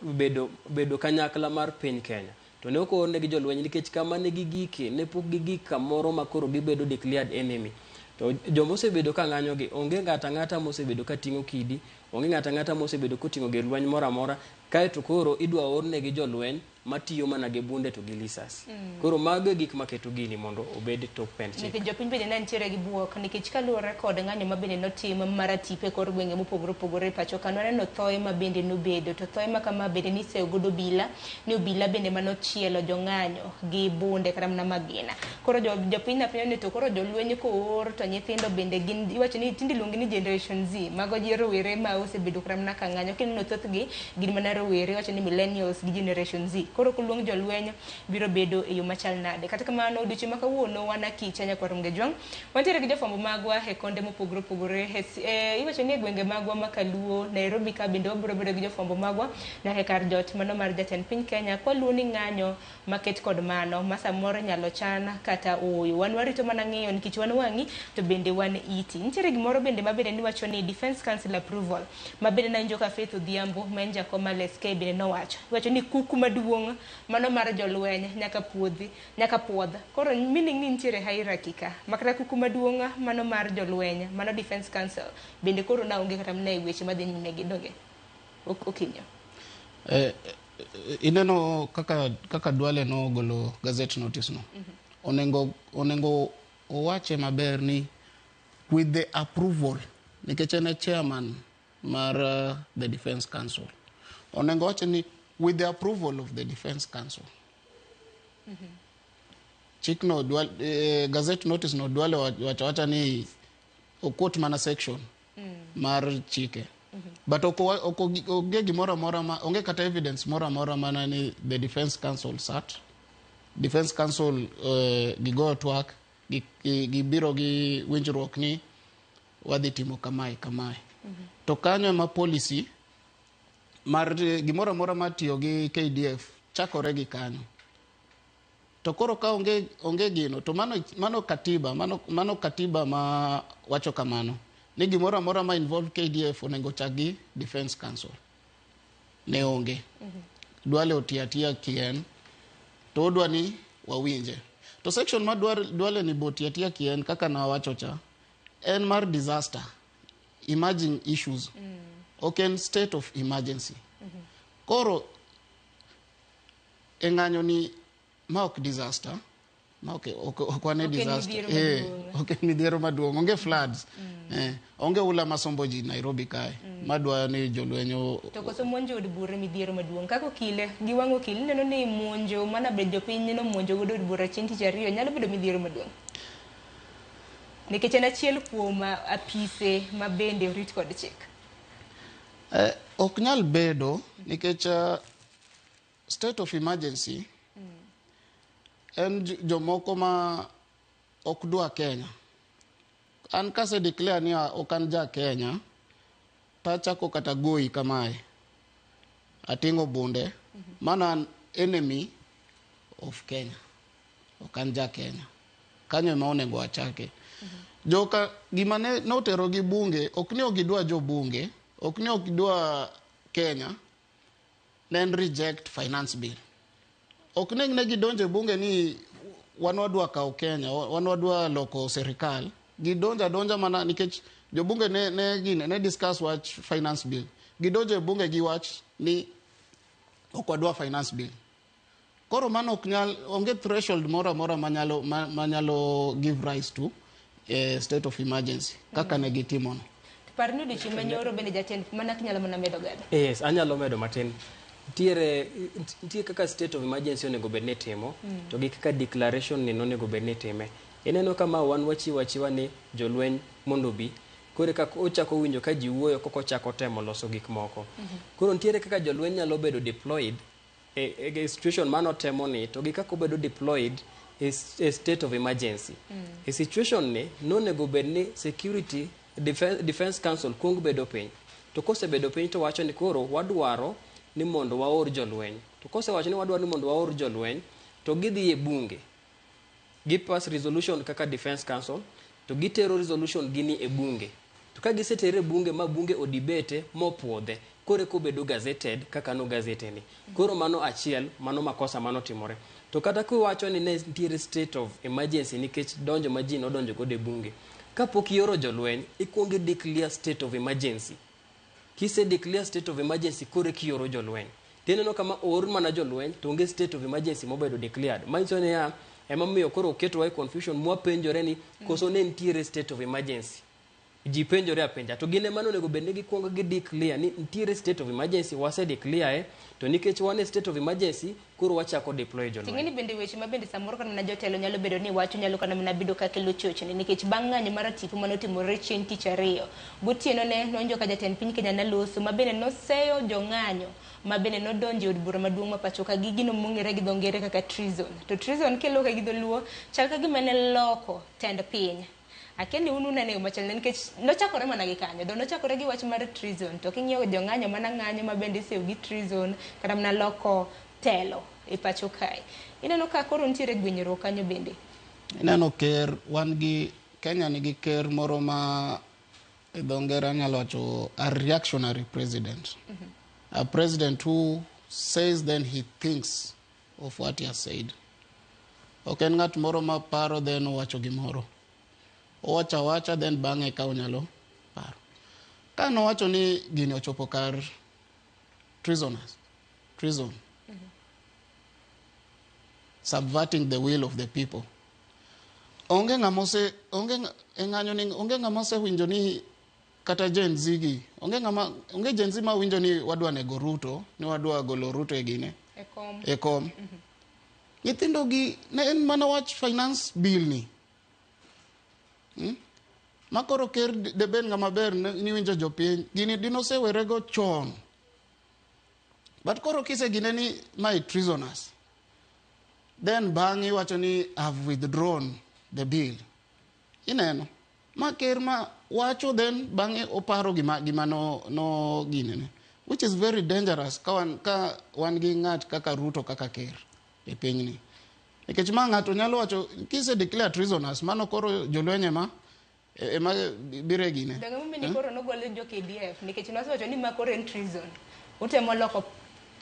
bedo kanyakla mar piny Kenya. To ne ok oornegi jolweny nikech kama ne gigike ne pok gigik kamoro ma koro gibedo declared enemy. To joma osebedo ka ng'anyo gi onge ng'ato ang'ata mosebedo ka ting'o kidi, onge ng'ato ang'ata mosebedo koting'o gir lweny moro amora, kaeto koro idwa ornegi jolweny matiyo mana gi bunde to gi lisasi. Koro mago e gik maketo gini mondo obed tok pend chik. Nikech jopiny bende ne nitiere gi buok nikech kaluwore kod ng'anyo ma bende notim maratipo e kor gwenge mopogore opogore e pacho ka nwaneno thoe ma bende nobedo to thoe ma kama bende niseyo godo obila ni obila bende manochielo jong'anyo gi bunde kata mana magina. Koro jopiny napenjo ni to koro jolweny koor to nyithindo bende gin iwacho ni tinde iluongi ni generation Z mago ji rowere ma osebedo kata mana ka ng'anyo kineno thothgi gin mana rowere iwacho ni millennials gi generation Z. Koro koluong jolweny biro bedo e yo machal nade. Kata kamano odiochieng' ma kawuono wan akicha nyakwar Mgejwang' wantiere gi jofwambo magwa e konde mopogore opogore iwacho ni e gwenge magwa ma Kaluo, Nairobi ka bende wabiro bedo gi jofwambo magwa nyaka e kar jot mano mar jatend piny Kenya kwaluwo ni ng'anyo maket kod mano ma samoro inyalo chan kata ooyo. Wan warito mana ng'iyo nikech wan wang'i to bende wan iti. Nitiere gimoro bende ma bende niwacho ni Defence Council approval ma bende nawinjo ka Faith Odhiambo ma en jakom mar LSK bende nowacho. Iwacho ni kuku maduong' mano mar jolweny nyaka puodhi nyaka puodh. Koro meaning ni nitiere hierarchy ka. Makata kuku maduong' mano mar jolweny mano Defence Council bende koro naonge kata mana e weche madhi nyime gi donge. Okinyo. Ineno kaka Duale nogolo gazette notice no. Onego owache maber ni with the approval nikech en e chairman mar the Defence Council. Onego owache ni with the approval of the Defence Council. Chik no gazette notice no Duale wacho wacha ni oquote mana section mar chike. But onge gimoro amora ma onge kata evidence moro amora mana ni the Defence Council sat. Defence Council gigoyo twak gibiro gi winjruok ni wadhi timo kamae kamae. To kanyo ema policy Mar gimoro amora mar tiyo gi KDF chakore gi kanyo. To koro ka onge gino to mano katiba mano katiba ma wacho kamano ni gimoro amora ma involve KDF onego chak gi Defense Council. Ne onge. Duale otiyo atiya kien to odwa ni wawinje. To section ma Duale ni bo tiyo atiya kien kaka nawacho cha en mar disaster, emerging issues. Ok en state of emergency. Koro e ng'anyo ni ma ok disaster, ma ok wane disaster. Ok en midhiero maduong', onge floods. Onge ula masombo ji Nairobi kae. Madwa ni jolweny To koso monjo od bura midhiero maduong'. Kaka okile, gi wang' okil, ineno ni monjo mana bed jopiny no monjo godo od bura chieng' tich ariyo nyalo bedo midhiero maduong'. Nikech en achiel kuom apise ma bende orit kod chik. Ok nyal bedo nikech state of emergency en jomoko ma ok dwa Kenya. An kase declare ni ok an ja Kenya, tachako kata goyi kamae. Ating'o bunde, mano an enemy of Kenya. Ok an ja Kenya. Kanyo ema onego achake. Joka gima ne notero gi bunge, ok ni ok gidwa jo bunge, ok ni ok gidwa Kenya, ne en reject finance bill. Ok ne gidonjo e bunge ni wan wadwa kawo Kenya, wan wadwa loko serikal. Gidonjo adonja mana nikech jobunge ne discuss wach finance bill. Gidonjo e bunge gi wach ni ok wadwa finance bill. Koro mano ok nyal, onge threshold moro amora manyalo give rise to state of emergency kaka ne gitimono. Par ni odiochieng' manyoro bende jatend mana kinyalo mana medo godo. Yes, anyalo medo matin. Nitie kaka state of emergency onego bed ni timo, to gi kaka declaration ni onego bed ni time. Ineno kama wan wachiwo achiwa ni jolweny mondo obi, koro kaka ochako winjo ka ji wuoyo koko ochako temo loso gik moko. Koro nitiere kaka jolweny nyalo bedo deployed e situation mano temo ni, to gi kaka obedo deployed e state of emergency. E situation ni nonego bed ni security defense council kuong bedo piny. To kosebedo piny to wacho ni koro wadwaro ni mondo waor jolweny. To kosewacho ni wadwaro ni mondo waor jolweny, to gidhi e bunge. Gi pass resolution kaka defense council, to gitero resolution gini e bunge. To ka gisetere e bunge ma bunge odibete mopuodhe, koro eka obedo gazetted kaka no gazete ni. Koro mano achiel, mano makosa mano timore. To kata kiwacho ni ne nitiere state of emergency nikech donjo ma ji nodonjo godo e bunge. Kapok ioro jolweny, ikuongo declare state of emergency. Kise declare state of emergency koro eka ioro jolweny. Tineno kama oor mana jolweny to onge state of emergency mobedo declared. Manyiso niya, emomiyo koro oketwa e confusion mwapenjore ni koso ne nitiere state of emergency. Ji penjore apenja. To gin ema onego bed ni gikuongo gi declare ni nitiere state of emergency, wase declare to nikech wan e state of emergency, koro wachako deploy jolweny. Ting'eni bende weche ma bende samoro kata mana jotelo nyalo bedo ni wacho nyalo kata mana bedo ka kelo chochni nikech bang' ng'anyo mar tipo manotimore chieng' tich ariyo. Gotieno ne nowinjo ka jatend piny Kenya ne loso ma bende noseyo jong'anyo ma bende nodonjo e od bura maduong' ma pacho ka gi gino mong'ere gi dho ngere kaka treason. To treason kiloke gi dholuo chal ka gima ne loko tend piny. Akia ni un unene yo machal nade nikech nochakore mana gi kanyo. Do nochakore gi wach mar treason to king'iyo jong'anyo mana ng'anyo ma bende iseyo gi treason kata mana loko telo e pacho kae. Ineno ka koro nitiere gwenyruok kanyo bende. Ineno ker, wan gi Kenya nigi ker moro ma e dho ngere anyalo wacho a reactionary president. A president who says then he thinks of what he has said. Ok en ng'at moro ma paro then owacho gimoro. Owacho awacha then bang'e ka onyalo paro. Ka nowacho ni gini ochopo kar treasoners, treason, subverting the will of the people. Onge ng'ama ose, onge e ng'anyo ni onge ng'ama osewinjo ni kata Gen Z gi, onge ng'ama, onge Gen Z ma winjo ni wadwa nego Ruto, ni wadwa golo Ruto e gine. E kom. E kom. Nyithindo gi ne en mana wach finance bill ni. Ma koro ker de bed ng'ama ber ni winjo jopiny, gini dinosewerego chon. But koro kise gine ni mae treasonous. Then bang'e iwacho ni have withdrawn the bill. Ineno. Ma ker ma wacho then bang'e oparo gima no ginene. Which is very dangerous ka wan gi ng'at kaka Ruto kaka ker e pinyni. Nikech ma ng'ato nyalo wacho kise declare treasonous, mano koro jolweny ema biro e gine. Donge momiyo ni koro nogol jo KDF nikech nosewacho ni ma koro en treason. Utemo loko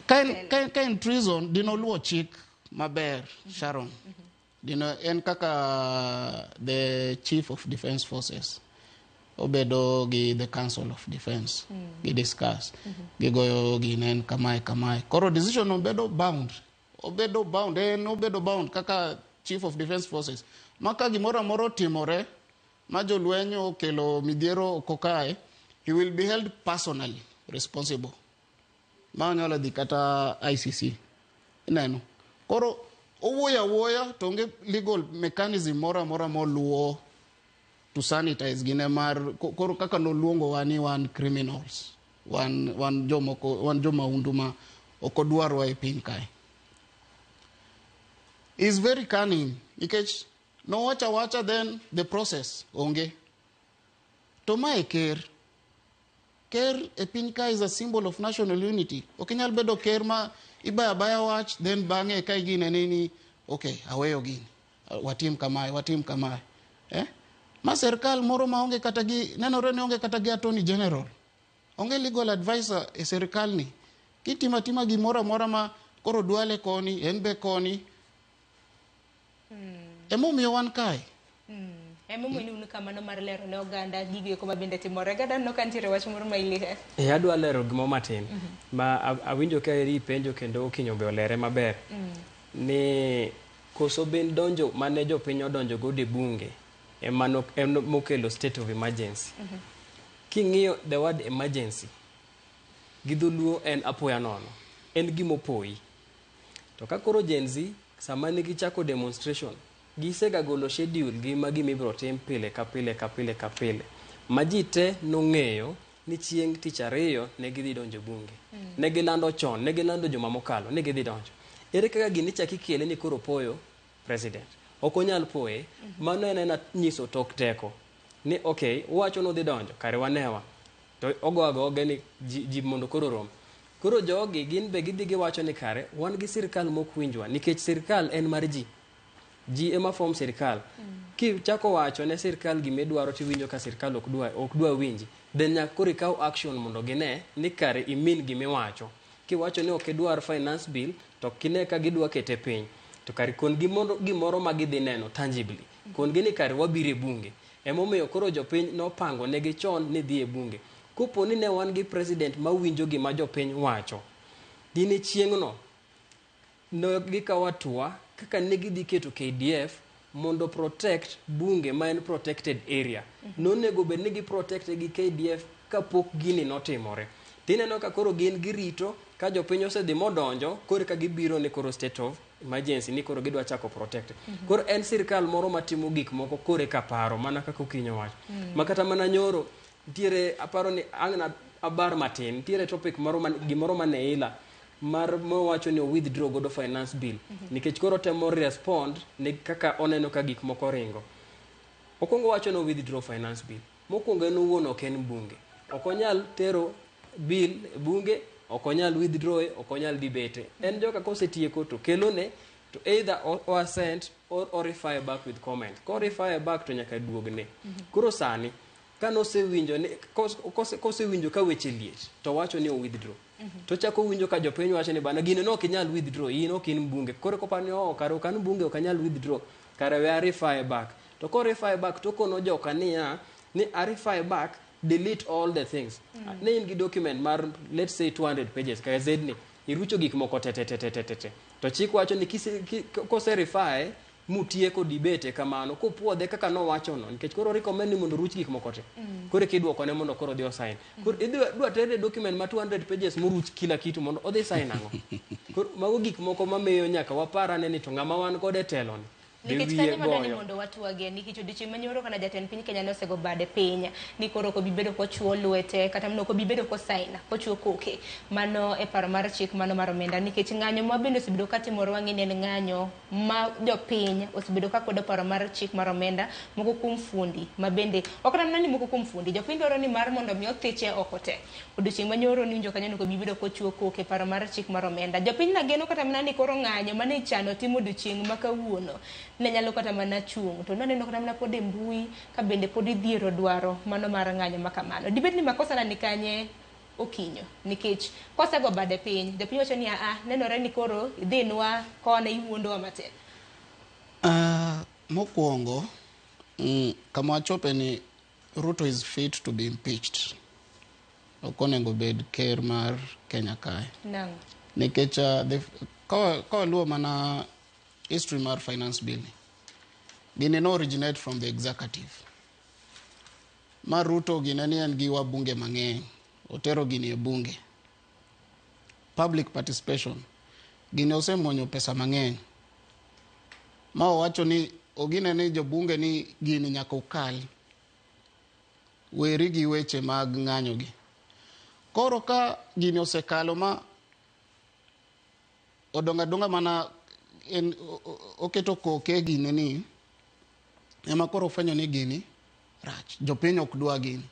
Ka en treason, dino luwo chik maber, Sharon. Dino en kaka the chief of defense forces obedo gi the council of defense, gi discuss, gigoyo gine en kamae kamae, koro decision obedo bound, en obedo bound kaka chief of defense forces, ma ka gimoro amora otimore ma jolweny okelo midhiero oko kae, he will be held personally responsible, ma onyalo dhi kata ICC. Ineno koro owuoyo awuoya to onge legal mechanism moro amora moluwo to sanitize gine mar koro kaka noluongowa ni wan criminals, wan jomoko, wan jomaundu ma ok odwarwa e piny kae. Is very cunning nikech nowacho awacha, then the process onge. To mae ker, ker e piny ka is a symbol of national unity. Ok inyal bedo ker ma ibaya abaya wach, then bang'e ka iginene ni ok, aweyo gini, watim kamae, watim kamae, eh? Ma sirkal moro maonge kata gi, nenore ni onge kata gi attorney general, onge legal advisor e sirkal ni. Kitimo atima gimoro amora ma koro dwale koni, en be koni. Emomiyo wan kae. Emomiyo ni un kamano mar lero ne oganda gigo eko ma bende timore. Gada aneno ka nitiere wach moro ma ilihe. E, adwa lero gimoro matin ma awinjo ka eri ipenjo kendo Okinyo be olere maber ni koso ben donjo mane jopiny odonjo godo e bunge ema en mokelo state of emergency. King'iyo the word emergency gi dholuo en apoya nono, en gimopoyi. To ka koro Gen Z sama ne gichako demonstration, gisega golo schedule gi ma gima ibiro tim pile ka pile ka pile ka pile ma ji te nong'eyo ni chieng' tich ariyo ne gidhi donjo e bunge. Ne gilando chon, ne gilando juma mokalo ni gidhi donjo. Ere kaka gini ichako ikele ni koro poyo president? Ok onyal poye. Mano en ena nyiso tok teko ni okay, uwacho ni udhi donjo kare, wanewa to ogo agoge ni ji mondo koro rom. Koro jogi gin be gidhi giwacho ni kare wan gi sirikal mok winjwa, nikech sirikal en mar ji, ji ema form sirikal. Kichako wacho ne sirikal gimidwaro tiwinjo ka sirikal ok dwa winji, then nyaka koro ikaw action mondo gine ni kare imin gimiwacho. Kiwacho ni ok idwar finance bill to kine ka gidwa kete piny, to kare kon gi mondo gimoro ma gidhi neno tangibly, kon gi ni kare wabiro e bunge. Emomiyo koro jopiny nopango negi chon ni dhi e bunge. Kopo ni ne wan gi president mawinjo gima jopiny wacho, dine chieng'no ne gikawo hatua kaka ne gidhi keto KDF mondo protect bunge ma en protected area. Nonego bed ni gi protect gi KDF kapok gini notimore. Tineno ka koro gin girito ka jopiny osedhi modonjo, koro ka gibiro ni koro state of emergency, ni koro gidwa chako protect. Koro en sirikal moro matimo gik moko kore ka paro mana kaka Okinyo wacho. Ma kata mana nyoro nitiere, aparo ni ang' na abar matin, nitiere topic moro man, gimoro mane ila mar mowacho ni withdraw godo finance bill nikech koro temo respond ne kaka oneno ka gik moko ringo. Okwongo wacho ni withdraw finance bill. Mokwongo en owuon ok en bunge, ok onyal tero bill e bunge, ok onyal withdraw, ok onyal debate. En joka kosetieko to kelone to either o assent or o refer back with comment. Ko refer back to nyaka duogne. Koro sani kanosewinjo ni kosewinjo ka weche liet to wacho ni o withdraw, to chako winjo ka jopiny wacho ni bana gino no ok inyal withdraw, in ok in mbunge. Koro koparo ni oh, kare ok an mbunge, ok anyal withdraw, kare we a refer back. To ko refer back to kono joka niya ni a refer back, delete all the things. Ne in gi document mar let's say 200 pages kaka z ni irucho gik moko te te te te te te te, to chik wacho ni kose refer mutieko debate kamano kopuodhe kaka nowacho no, nikech koro recommend ni mondo oruch gik moko te, koro kidwokone mondo koro odhi osign. Koro idhi dwa tere document ma 200 pages moruch kila kitu mondo odhi sign ang'o? Koro mago gik moko mamiyo nyaka wapar ane ni to ng'ama wan godo e telo ni. Be Nikech wiye kanyo madwani goyo. mondo watwagie, nikech odiochieng' manyoro kana jatend piny Kenya ne osego bade piny ni koro ok obi bedo kochuo lwete kata mana ok obi bedo kosaina kochuo koke mano e paro mar chik mano mar omenda, nikech ng'anyo ma bende osebedo katimore wang'e ni en ng'anyo ma jopiny osebedo ka kwedo paro mar chik mar omenda. Moko kuom fundi ma bende ok mana ni moko kuom fundi jopiny dwaro ni mar mondo mi othiche oko te. Odiochieng' manyoro niwinjo kanyo ni ok obi bedo kochuo koke paro mar chik mar omenda. Jopiny nageno kata mana ni koro ng'anyo mane ichano timo odiochieng' ma kawuono ne nyalo kata mana chung', to naneno kata mana pod e mbui ka bende pod idhiero dwaro mano mar ng'anyo ma kamano. Dibed ni makosa na ni kanye Okinyo, nikech kosego bade piny jopiny wacho ni aa, nenore ni koro idhinwa kone iwuondowa matin. Mokwongo, kama wachope ni Ruto is fit to be impeached. Ok onego bed ker mar Kenya kae. Nang'o? Nikech ka waluwo mana history mar finance bill ni, gini no originate from the executive. Ma Ruto gine ni en gi wabunge mang'eny, otero gini e bunge. Public participation. Gini osemonyo pesa mang'eny. Ma owacho ni ogine ni jobunge ni gini nyaka ukal. Weri gi weche mag ng'anyo gi. Koro ka gini osekalo ma odong' adong'a mana en, oketo koke gine ni ema koro ofwenyo ni gini rach. Jopiny ok dwa gini.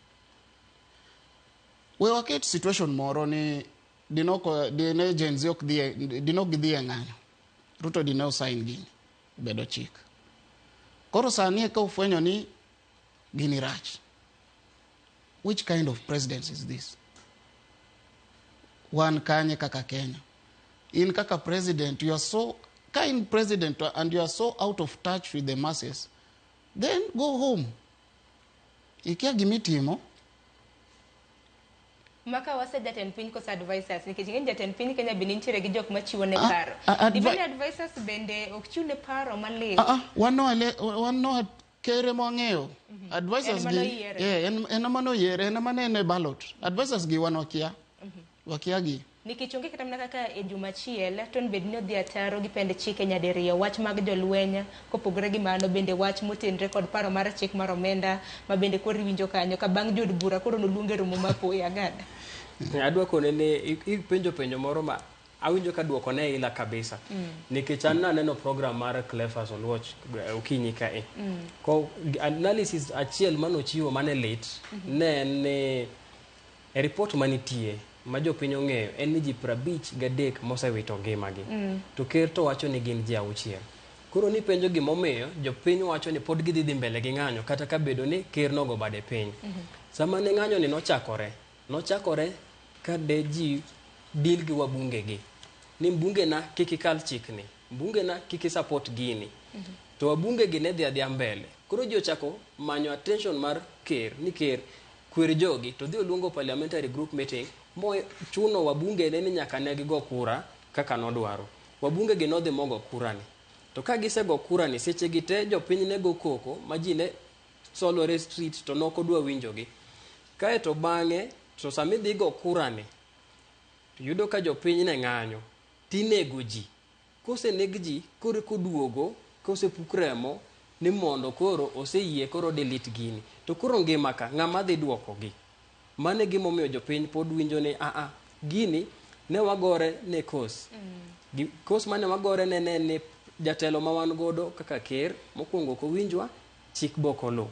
We waket situation moro ni dinoko dine Gen Z ok dhi dinok gidhi e ng'anyo. Ruto dine osign gini obedo chik. Koro sani eka ofwenyo ni gini rach. Which kind of president is this? Wan kanye kaka Kenya? In kaka president, you are so kind president and you are so out of touch with the masses, then go home. Ikia gimitimo. Maka wase jatend piny koso advisors, nikech ing'e ni jatend piny Kenya bende nitiere gi jok machiwo ne paro. Dibed ni advisors bende ok chiw ne paro maliw? Wan no kere mwang'eyo. Advisors En gi, manoyiere. En ema noyiere, en ema ne en e ballot. Advisors gi wan wakia. Wakia gi. Nikech onge kata mana kaka e juma achiel to bed ni odhi ataro gi pend chike nyadiriyo, wach mag jolweny kopogore gi mano bende wach motenre kod paro mar chik mar omenda ma bende koro iwinjo kanyo ka bang' jood bura koro noluonge romo ma apoya gada. Adwa kone ni ipenjo penjo moro ma awinjo ka duoko ne ila kabisa. Nikech an naneno program mar Cleophas Oluoch okinyi kae. Ko analysis achiel manochiwo mane lit ne en ni e report manitie ma jopiny ong'eyo en ni ji 53 mosewito ngimagi. To ker to wacho ni gin ji 6. Koro nipenjo gimomiyo jopiny wacho ni pod gidhi dhi mbele gi ng'anyo kata ka bedo ni ker nogo bade piny. Sama ne ng'anyo ni nochakore, nochakore ka de ji deal gi wabunge gi. Ni mbunge na kik ikal chikni, mbunge na kik isupport gini. To wabunge gi ne dhi adhiya mbele. Koro ji ochako manyo attention mar ker, ni ker kwer jogi, to dhi oluongo parliamentary group meeting mo chuno wabunge ne ni nyaka ne gigo kura kaka nodwaro. Wabunge gi nodhi mogo kura ni. To ka gisego kura ni, seche gi te jopiny ne go koko ma ji ne solore street to nokodwa winjogi. Kaeto bang'e, to sama idhi go kura ni, to yudo ka jopiny ne ng'anyo, tinego ji. Koseneg ji, koro koduogo, kosepuk remo, ni mondo koro oseyie koro delete gini. To koro ngima ka, ng'ama dhi duokogi? Mano e gimomiyo jopiny pod winjo ni aa, gini ne wagore ne kos. Kos mane wagore ne ne ni jatelo ma wan godo kaka ker, mokwongo ok owinjwa, chik be ok oluw.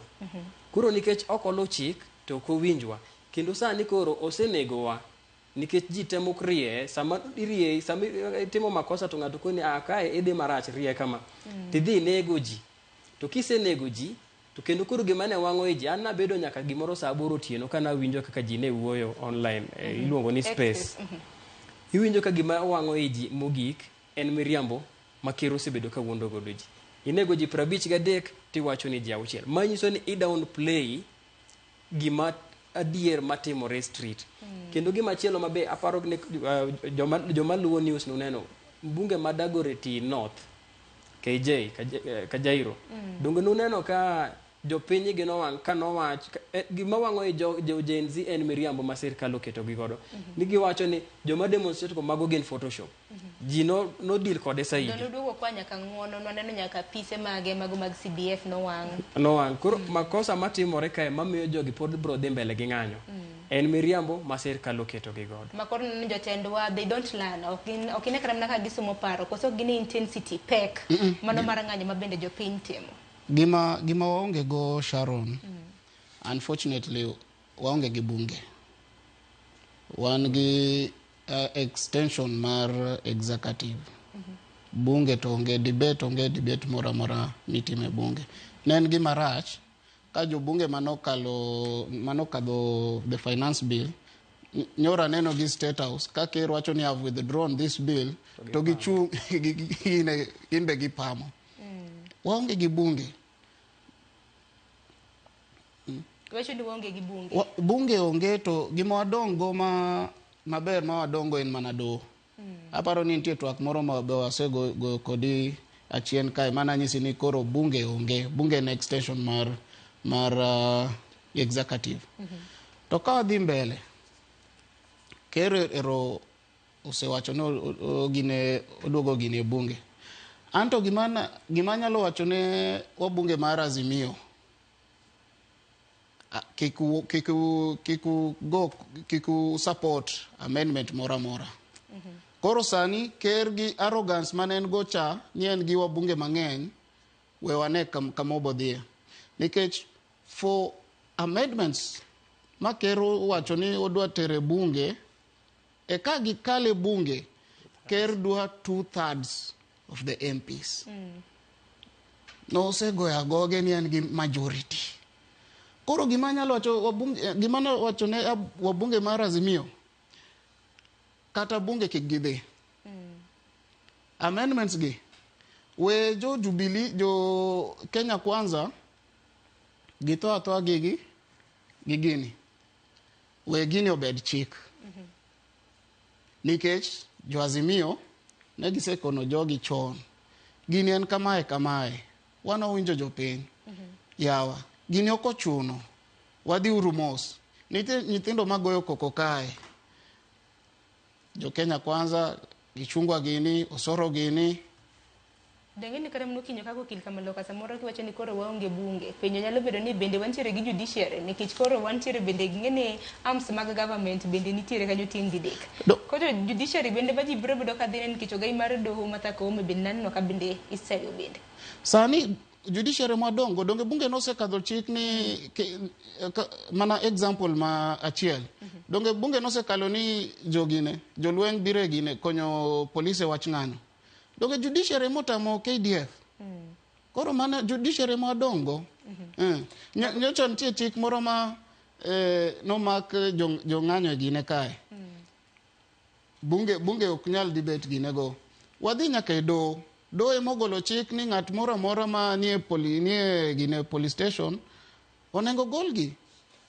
Koro nikech ok oluw chik, to ok owinjwa. Kendo sani koro osenegowa. Nikech ji temo rieye, sama irieye, sama itimo makosa to ng'ato koni, ah, kae idhi marach, rie kama. Tidhi inego ji. To kisenego ji, to kendo koro gima ne wang'o i ji, an nabedo nyaka gimoro saa 8 otieno ka nawinjo kaka ji ne wuoyo online, iluongo ni space. Iwinjo ka gima wang'o i ji mogik en miriambo ma ker osebedo ka wuondo godo ji. Inego ji 53 tiwacho ni ji 6. Manyiso ni i downplay gima adier matimore street. Kendo gima chielo ma be aparo ni joma luwo news nuneno, mbunge ma Dagoretti North, KJ, Kajairo. Donge nuneno ka Jopiny igi nowang' ka nowach gima wang'o i jo Gen Z en miriambo ma sirkal oketo gi godo. Ni giwacho ni joma demonstrate go mago gin Photoshop. Ji no deal kode saidi. Noduogo kwa nyaka ng'uono, nwaneno nyaka pise mage mago mag CDF nowang'. Nowang'. Koro makosa matimore kae mamiyo jogi pod bro dhi mbele gi ng'anyo. En miriambo ma sirkal oketo gi godo. Ma koro neno jotendwa, they don't learn. Ok ine kata mana ka gisomo paro, koso ok gine intensity, pek, mano mar ng'anyo ma bende jopiny timo. Gima waonge go Sharon, unfortunately waonge gi bunge. Wan gi extension mar executive. Bunge to onge debate, moro amora mitime bunge. Ne en gima rach ka jobunge manokadho the finance bill nyoro neno gi State House ka ker wacho ni have withdrawn this bill to gichung' gin be gipamo. Waonge gi bunge. Wacho ni waonge gi bunge. Bunge onge to gima wadongo maber ma wadongo en mana doho. Aparo ni nitie twak moro ma be wasego kodi achien kae mana nyisi ni koro bunge onge. Bunge en extension mar executive. To ka wadhi mbele, ker ero osewacho ni gine oduogo gine bunge. Anto gima nyalo wacho ne wabunge mar Azimio, kik support amendment moro amora. Koro sani ker gi arrogance mane en go cha ni en gi wabunge mang'eny, we wane kama obodhiye. Nikech for amendments ma ker owacho ni odwa tere bunge, e ka gikale bunge, ker dwa 2/3 of the MPs. Nosegoyo agoge ni en gi majority. Koro gima anyalo wacho gima wacho ne wabunge mar Azimio, kata bunge kik gidhi. Amendments gi, we jo Jubilee, jo Kenya Kwanza, githo athoa gigi, gi gini. We gini obed chik. Nikech jo Azimio ne gisekono jogi chon. Gini en kamae kamae. Wan wawinjo jopiny. Yawa, gini ok ochuno. Wadhi uru mos. Nitie nyithindo magoyo koko kae. Jo Kenya Kwanza, Gichungwa gini, Osoro gini. Denge ni kata mana okinyo kaka okil kamaloka samoro kiwacho ni koro waonge bunge. Penjo nyalo bedo ni bende wantiere gi judiciary nikech koro wantiere bende gi ng'e arms mag government bende nitiere kanyo tieng' didek. Koro judiciary bende ma ji biro bedo ka dhi nikech ogai mar doho Martha Koome bende naneno ka bende iseyo bende. Sani judiciary madongo donge bunge nosekadho chik ni mana example ma achiel. Donge bunge nosekalo ni jogine jolweny biro gine konyo polise wach ng'anyo. Donge judiciary motamo KDF. Koro mana judiciary madongo. Nyocha nitie chik moro ma nomak jong'anyo gine kae. Bunge ok nyal debate gine go. Wadhi nyaka e doho. Doho emogolo chik ni ng'at moro amora ma nie gine police station onego golgi.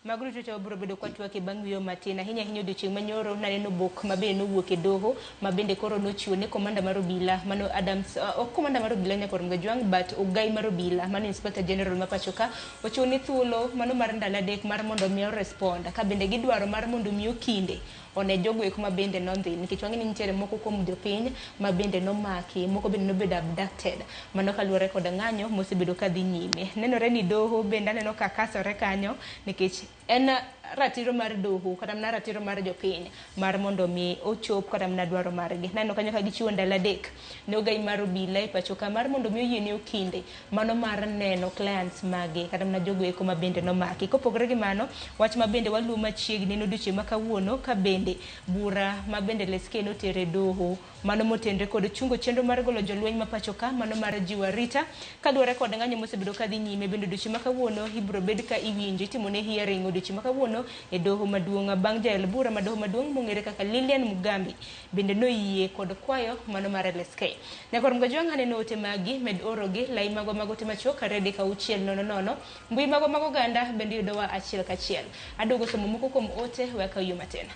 Mago duto te wabiro bedo kwa twak e bang' wuoyo matin ahinya ahinya odiochieng' manyoro naneno bok ma bende nowuok e doho ma bende koro nochiwo ne komanda mar obila mano Adams, ok komanda mar obila nyakor Mgajwang' but ogai mar obila mano Inspector General ma pacho ka ochiwo ne thuolo mano mar ndalo 3 mar mondo mi orespond ka bende gidwaro mar mondo mi okinde one jogo eko ma bende nondhi nikech wang'e ni nitiere moko kuom jopiny ma bende nomaki moko bende nobedo abducted mano kaluwore kod ng'anyo mosebedo ka dhi nyime. Nenore ni doho bende aneno ka kasore kanyo nikech en ratiro mar doho kata mana ratiro mar jopiny mar mondo mi ochop kata mana dwaro margi. Naneno kanyo ka gichiwo ndalo 3 ne ogai mar obila e pacho ka mar mondo mi oyiene okinde mano mar neno clients mage kata mana jogo eko ma bende nomaki. Kopogore gi mano, wach ma bende waluwo machiegni en odiochieng' ma kawuono ka bende bura ma bende LSK notere doho mano motenre kod chungo chenro mar golo jolweny ma pacho ka mano mar jiwo arita kaluwore kod ng'anyo mosebedo ka dhi nyime. Bende odiochieng' ma kawuono ibiro bed ka iwinjo itimone hearing odiochieng' ma kawuono e doho maduong' bang' jael bura ma doho maduong' mong'ere kaka Lilian Mugambi bende noyie kod kwayo mano mar LSK. Nyakor Mgajwang' aneno ote magi med orogi lai magwa mag ote machuok 236 00 mbui magwa mag oganda bende yudowa achiel kachiel. Aduogo somo moko kuom ote weka yo matin.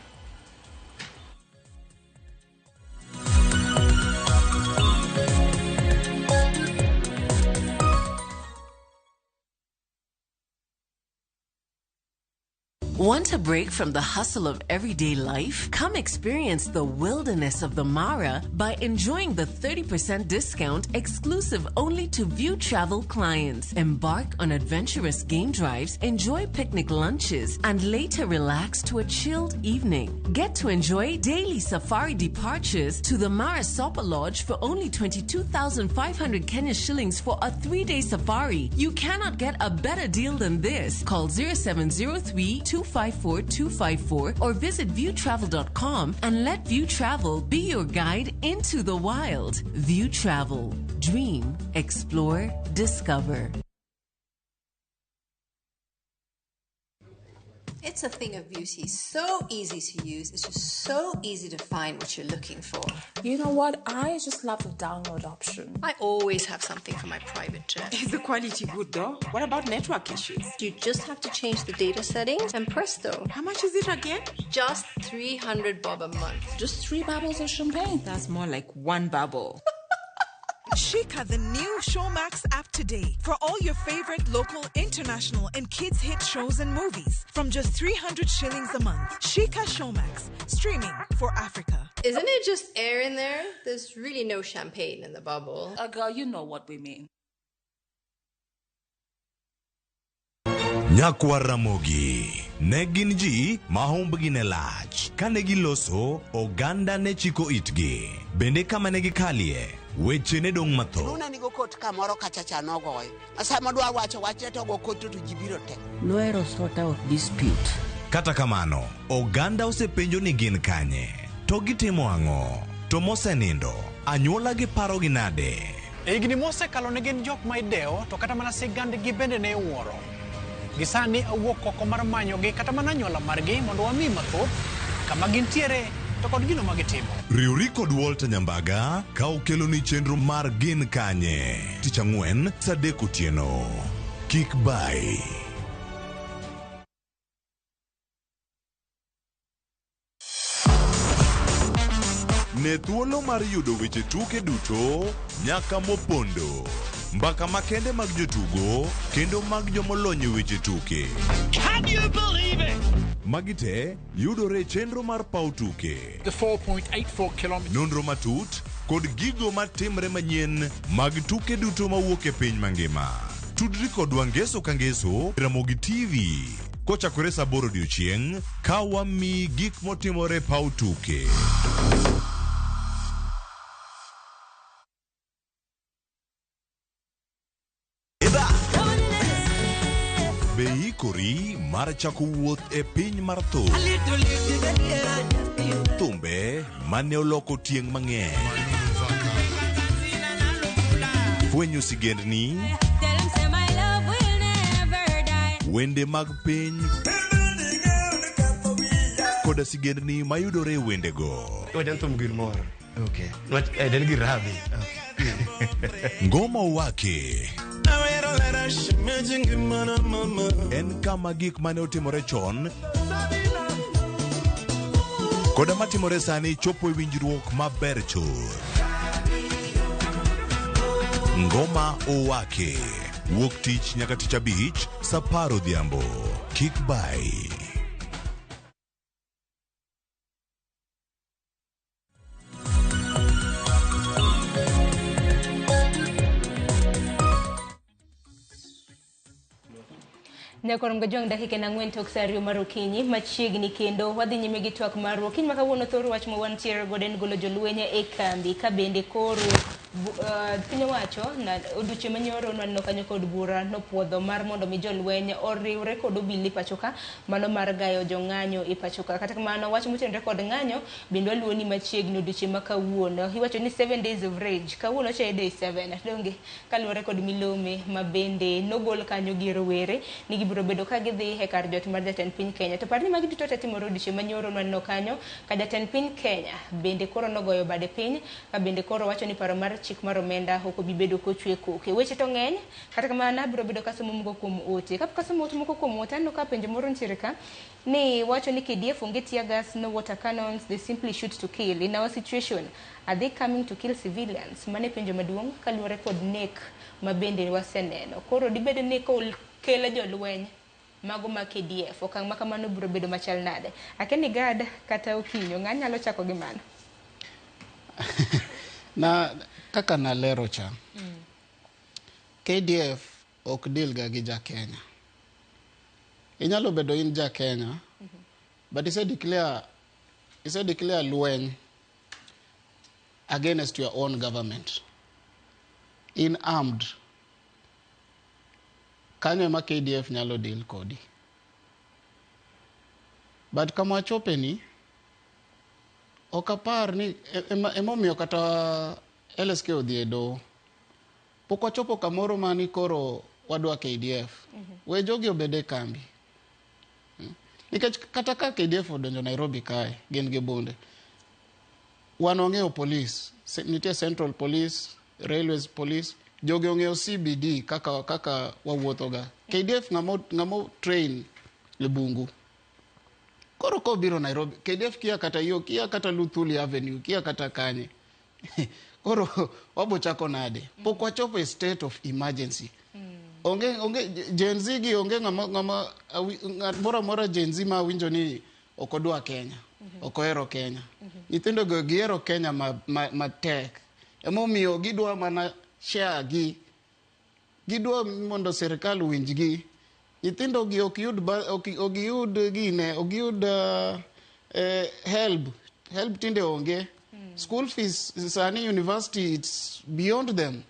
Want a break from the hustle of everyday life? Come experience the wilderness of the Mara by enjoying the 30% discount exclusive only to View Travel clients. Embark on adventurous game drives, enjoy picnic lunches, and later relax to a chilled evening. Get to enjoy daily safari departures to the Mara Sopa Lodge for only 22,500 Kenya shillings for a 3-day safari. You cannot get a better deal than this. Call 0703 254 254 or visit viewtravel.com and let View Travel be your guide into the wild. View Travel. Dream, explore, discover. It's a thing of beauty, so easy to use. It's just so easy to find what you're looking for. You know what? I just love the download option. I always have something for my private jet. Is the quality good though? What about network issues? You just have to change the data settings and presto. How much is it again? Just 300 bob a month. Just 3 bubbles of champagne. That's more like 1 bubble. Shika the new Showmax app today for all your favorite local, international, and kids hit shows and movies from just 300 shillings a month. Shika Showmax, streaming for Africa. Isn't it just air in there? There's really no champagne in the bubble. Girl, you know what we mean. Nyakwar Ramogi ne gin ji ma humbgi ne lach. Kane giloso, oganda ne chiko itgi. Bende kama ne gikalie, weche ne dong' mathoth. Luna nigo kot kamoro kacha cha nogoyo. Sama dwa wacho wachne to go kot to ji biro te. Nohero sort out dispute. Kata kamano, oganda osepenjo ni gin kanye, to gitimo ang'o, to mosenindo, anyuola gi parogi nade? E higni mosekalo ne gin jok ma idewo, to kata mana sigandgi bende ne iwuoro. Gisani awuok oko mar manyogi kata mana anyuola margi mondo wami mathoth kama gintiere to kod gino ma gitimo. Riwri kod Walter Nyambaga ka okeloni chenro mar Gin Kanye tich ang'wen saa 3 otieno. Kik bai. Ne thuolo mar yudo weche tuke duto nyaka mopondo. Mbaka makende mag jotugo kendo mag jomolony e weche tuke. Can you believe it? Magi te yudore e chenro mar paw tuke. The 4.84 kilometers. Nonro matut kod gigo matimre manyien mag tuke duto mawuok e piny mangima. Tudri kodwa ngeso ka ngeso Ramogi TV kochakore saa 8 odiochieng' ka wamiyi gik motimore e paw tuke. Be ikori mar chako wuoth e piny mar thum. Thumbe mane oloko tieng' mang'eny. Fwenyo sigendni, wende mag piny koda sigendni mayudore e wendego. Wajan thum gir mor. Okay. En gir rabi. Ngoma Owake en kama gik mane otimore chon koda matimore sani chopo e winjruok maber chuth. Ngoma Owake wuok tich nyaka tich abich saa 10 odhiambo. Kik bai. Nyakwar Mgajwang' dakika 4 tok saa 2 mar okinyi machiegni kendo wadhi nyime gi twak marwa. Okinyi ma kawuono thor wach ma wantiere godo en golo jolweny e kambi ka bende koro piny owacho na odiochieng' manyoro nwaneno kanyo kod bura nopuodho mar mondo mi jolweny oriwre kod obila e pacho ka, mano mar gayo jong'anyo e pacho ka. Kata kamano wach motenore kod ng'anyo bende waluwo ni machiegni odiochieng' ma kawuono. Iwacho ni 7 days of rage. Kawuono cha e day 7 donge kaluwore kod milome ma bende nogol kanyo gi rowere ni gibiro bedo ka gidhi e kar jot mar jatend piny Kenya. To par ni magi duto te timore odiochieng' manyoro nwaneno kanyo ka jatend piny Kenya bende koro nogoyo bade piny ka bende koro wacho ni paro mar chik mar omenda ok obi bedo kochwe koke. Weche to ng'eny, kata kamano abiro bedo kasomo moko kuom ote. Kapok asomo ote moko kuom ote, aneno ka penjo moro nitiere ka ni wacho ni KDF onge tear gas, no water cannons, they simply shoot to kill. In our situation, are they coming to kill civilians? Mane penjo maduong' kaluwore kod nek ma bende waseneno. Koro dibed ni kelo jolweny mago ma KDF. Okang' ma kamano biro bedo machal nade? Akeni Gad kata Okinyo, ng'a nyalo chako gi mano? Na kaka nalero cha, KDF ok deal ga gi ja Kenya. Inyalo bedo in ja Kenya, but ise declare lweny against your own government. In armed. Kanyo ema KDF nyalo deal kodi. But kama wachope ni, ok apar ni emomiyo kata LSK odhi e doho. Pok wachopo kamoro mani koro wadwa KDF. We jogi obed e kambi. Nikech kata ka KDF odonjo Nairobi kae, gin gi bunde. Wan wang'eyo police, nitie Central Police, Railways Police, jogi ong'eyo CBD kaka wawuotho ga. KDF ng'amo train e bungu. Koro kobiro Nairobi, KDF kia kata yo, kia kata Luthuli Avenue, kia kata kanye. Koro wabo chako nade? Pok wachopo e state of emergency. Onge Gen Z gi onge ng'ama ng'at moro amora Gen Z ma winjo ni ok odwa Kenya, ok ohero Kenya. Nyithindo go gihero Kenya matek. Emomiyo gidwa mana share gi. Gidwa mondo sirikal owinjgi. Nyithindo gi ok yud ok giyud gine, ok giyud help. Help tinde onge. School fees sani university it's beyond them.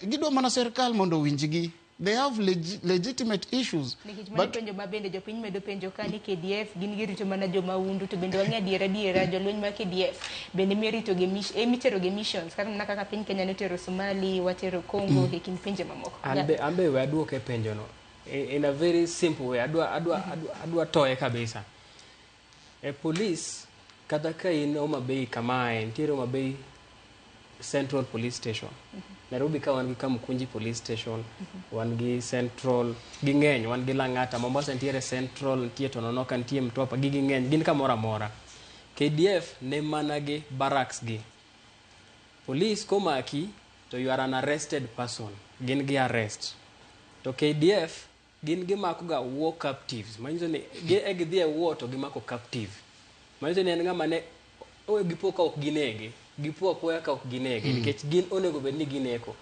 Gidwa mana sirikal mondo owinjgi. They have legitimate issues. Nikech mano penjo ma bende jopiny medo penjo ka ni KDF gin girito mana jomahundu, to bende wang'e adiera jolweny mar KDF bende mirito gi emitero gi missions kata mana kaka piny Kenya notero Somali, watero Congo e kind pinje mamoko. An be we aduoke penjo no in a very simple way. Adwa toye kabisa. E police kata ka in Homa Bay kamae, nitiere Homa Bay Central Police Station. Nairobi ka wan gi Kamukunji Police Station, wan gi Central, ging'eny, wan gi Lang'ata, Mombasa nitiere Central, nitie Tononoka, nitie Mtwapa, gigi ng'eny, gin kamoro amora. KDF ne mana gi barracks gi. Police komaki to you are an arrested person, gin gi arrest. To KDF gin gimako ga war captives, manyiso ni e gidhi e war to gimako captive. Manyiso ni en ng'ama ne gipo ka ok ginege, gipo apoya ka ok ginege, nikech gin onego bed ni gineko.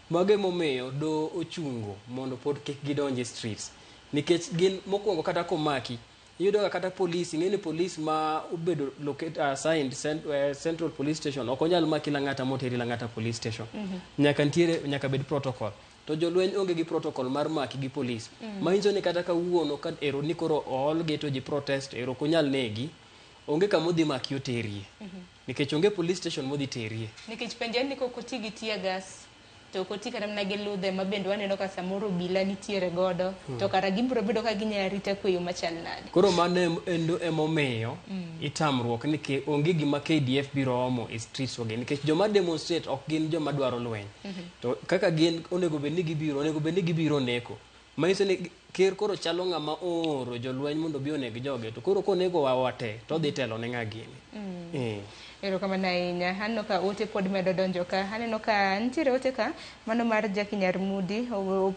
Mago emomiyo doho ochungo mondo pod kik gidonj e streets. Nikech gin mokwongo kata komaki, iyudo ka kata police, ing'e ni police ma obedo locate, assigned Central Police Station ok onyal maki Lang'ata moteri Lang'ata Police Station. Nyaka nitiere, nyaka bed protocol. To jolweny onge gi protocol mar maki gi police. Manyiso ni kata kawuono ka ero ni koro ool gi to ji protest ero ok onyal negi, onge kama odhi maki oterie. Nikech onge police station modhi terie. Nikech penjo en ni kok oti gi tear gas to ok oti kata mana gi ludhe ma bende waneno ka samoro obila nitiere godo, to kara gibiro bedo ka ginya arita kwe yo machal nade? Koro mano endo emomiyo itamruok ni onge gima KDF biro omo e streets wagi nikech joma demonstrate ok gin joma dwaro lweny. To kaka gin onego bed ni gibiro, onego bed ni gibiro neko. Manyiso ni ker koro chalo ng'ama ooro jolweny mondo obi oneg joge to koro konego wa wate to odhi telo ne ng'a gini. Erokamano ahinya. Aneno ka ote pod medo donjo ka. Aneno ka nitiere ote ka mano mar Jackie Nyarmudi.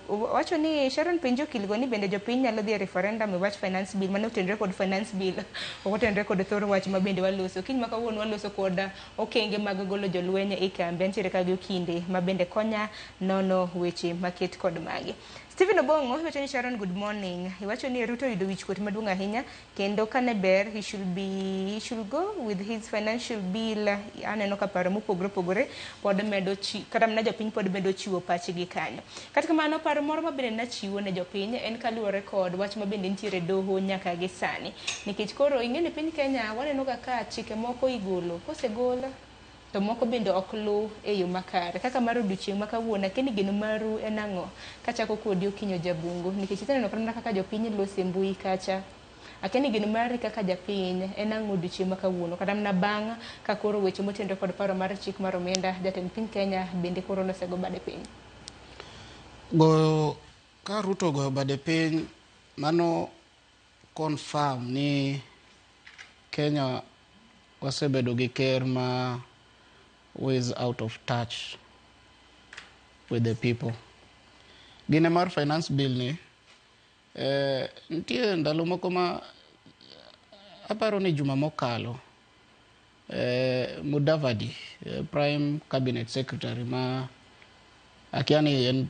Owacho ni Sharon penjo okilgo ni bende jopiny nyalo dhi e referendum e wach finance bill mano otenore kod finance bill ok otenore kod thor wach ma bende waloso. Kiny ma kawuono waloso kod okenge mag golo jolweny e kambi. Antiere ka gi okinde ma bende konya nono weche maket kod magi. Stephen Obong'o iwacho ni Sharon, good morning. Iwacho ni Ruto oyudo wichkuot maduong' ahinya kendo kane ber he should go with his financial bill. Aneno ka paro mopogore opogore pod medo chi, kata mana jopiny pod medo chiwo pachgi kanyo. Kata kamano paro moro ma bende nachiwo ne jopiny en kaluwore kod wach ma bende nitiere e doho nyaka gi sani. Nikech koro ing'e ni piny Kenya waneno ga ka chike moko igolo, kosegol to moko bende ok luw e yo makare. Kaka mar odiochieng' ma kawuono, akia ni geno maru en ang'o? Kachako kodi Okinyo Jabungu, nikech iseneno kata kaka jopiny loso e mbui kacha. Akia ni geno mari kaka japiny en ang'o odiochieng' ma kawuono? Kata mana bang' ka koro weche motenore kod paro mar chik mar omenda, jatend piny Kenya bende koro nosego bade piny. Goyo ka Ruto ogoyo bade piny, mano confirm ni Kenya wasebedo gi ker ma who is out of touch with the people. Gine mar finance bill ni Nitie ndalo moko ma aparo ni juma mokalo, Mudavadi, Prime Cabinet Secretary ma akia ni en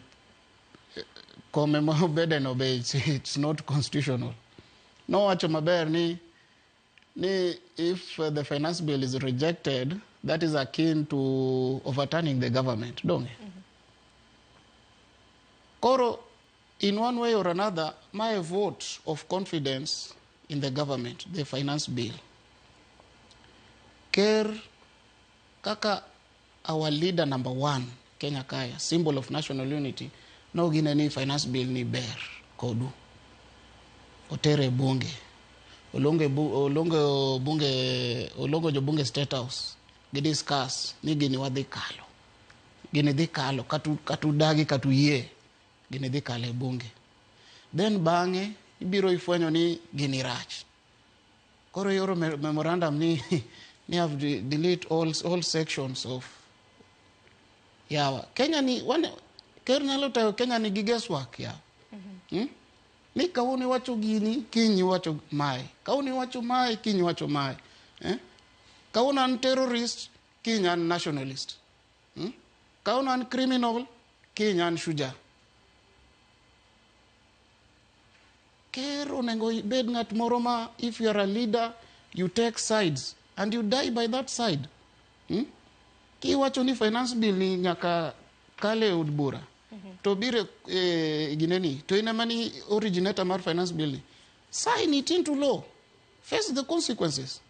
kome ma obede no be it's not constitutional. Nowacho maber ni if the finance bill is rejected, that is akin to overturning the government. Donge? Koro, in one way or another, my vote of confidence in the government, the finance bill. Ker kaka our leader number one, Kenya Kaya, symbol of national unity, no gine ni finance bill ni ber kodu. Otere bunge. Olonge, olonge bunge, olongo jo bunge State House. Gi discuss ni gini wadhi kalo. Gini dhi kalo, katu dagi katu yie. Gini dhi kalo e bunge. Then bang'e ibiro ifwenyo ni gini rach. Koro ioro memorandum ni have delete all sections of yawa. Kenya ni wane, ker nyalo tayo Kenya ni gi guesswork ya. Ni kawuono iwacho gini, kiny iwacho mae. Kawuono iwacho mae, kiny iwacho mae. Eh? Kawuono an terrorist, kiny an nationalist. Kawuono an criminal, kiny an shuja. Ker onego ibed ng'at moro ma if you are a leader, you take sides and you die by that side. Kiwacho ni finance bill ni nyaka kale od bura. To bire gineni, to in ema ni originator mar finance bill ni. Sign it into law. Face the consequences.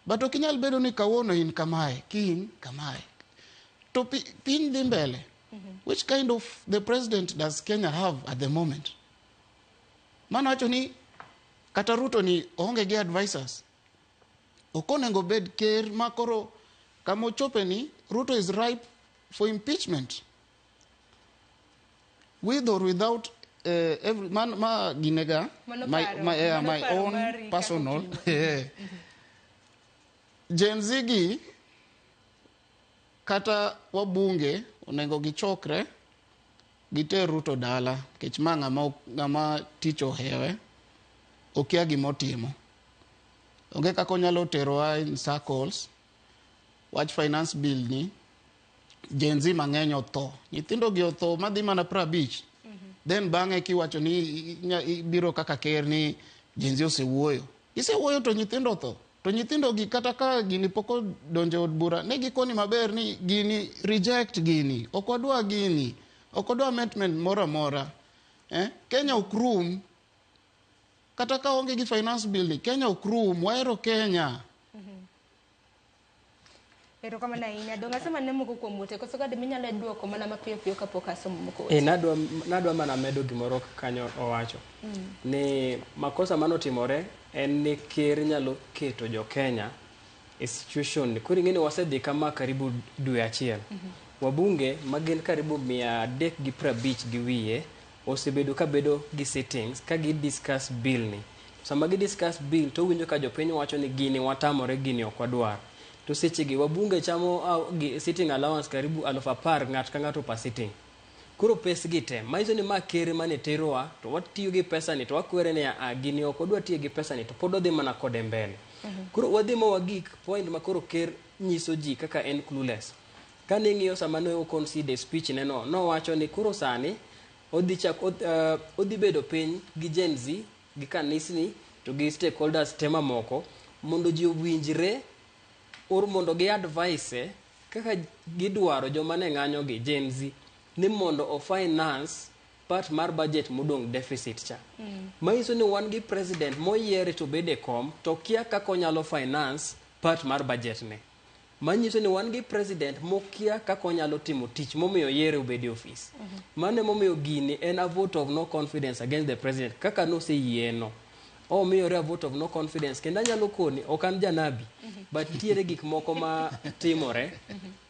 But ok inyal bedo ni kawuono in kamae, kiny kamae. To piny dhi mbele. Which kind of the president does Kenya have at the moment? Mano wacho ni kata Ruto ni oonge gi advisors. Ok onego bed ker ma koro kama ochope ni Ruto is ripe for impeachment. With or without every man ma ginega Mano my, paro, my, mano my paro own mari kaka personal opimo. Gen Z gi kata wabunge onego gichokre giter Ruto dala nikech ma ng'ama tich ohewe okia gimotimo. Onge kaka onyalo terowa in circles. Wach finance bill ni Gen Z mang'eny otho. Nyithindo gi otho madhi mana 50. Then bang'e kiwacho ni ibiro kaka ker ni Gen Z osewuoyo. Gisewuoyo to nyithindo otho. To nyithindo gi kata ka gini pok odonjo e od bura, ne gikoni maber ni gini reject gini. Ok wadwa gini. Ok wadwa amendment moro amora. Kenya ok rum. Kata ka onge gi finance bill ni, Kenya ok rum. Wahero Kenya. Erokamano ahinya. Donge asema ne moko kuom ute, koso kade minyalo duoko mana mapiyo piyo kapok asomo moko weche? Nadwa mana medo gimoro kanyo owacho. Ni makosa manotimore en ni ker nyalo keto jo Kenya e situation ni. Koro ing'e ni wasedhi kama karibu dwe achiel. Wabunge magin karibu 350 gi wiye osebedo ka bedo gi sittings ka gi discuss bill ni. Sama gi discuss bill to winjo ka jopiny wacho ni gini watamore, gini ok wadwar. To sechegi wabunge chamo sitting allowance karibu 10,000 ng'ato ka ng'ato per sitting. Koro pesgi te, manyiso ni ma ker mane terowa, to watiyo gi pesa ni, to wakwere ni a gini ok wadwa tiyo gi pesa ni, to pod wadhi mana kode mbele. Koro wadhi ma wagik point ma koro ker nyiso ji kaka en clueless. Kane ing'iyo sama ne o concede speech ne no, nowacho ni koro sani odhi bedo piny gi Gen Z, gi kanisni, to gi stakeholders te mamoko, mondo ji owinjre or mondo gi advise kaka gidwaro joma ne ng'anyo gi Gen Z ni mondo o finance part mar budget modong' deficit cha. Manyiso ni wan gi president moyiere to bede e kom to kia kaka onyalo finance part mar budget ne. Manyiso ni wan gi president mokia kaka onyalo timo tich momiyo oyiere obed e ofis. Mano emomiyo gini en a vote of no confidence against the president kaka noseyieno. Omiyore a vote of no confidence kendo anyalo koni ok an janabi but nitiere gik moko ma timore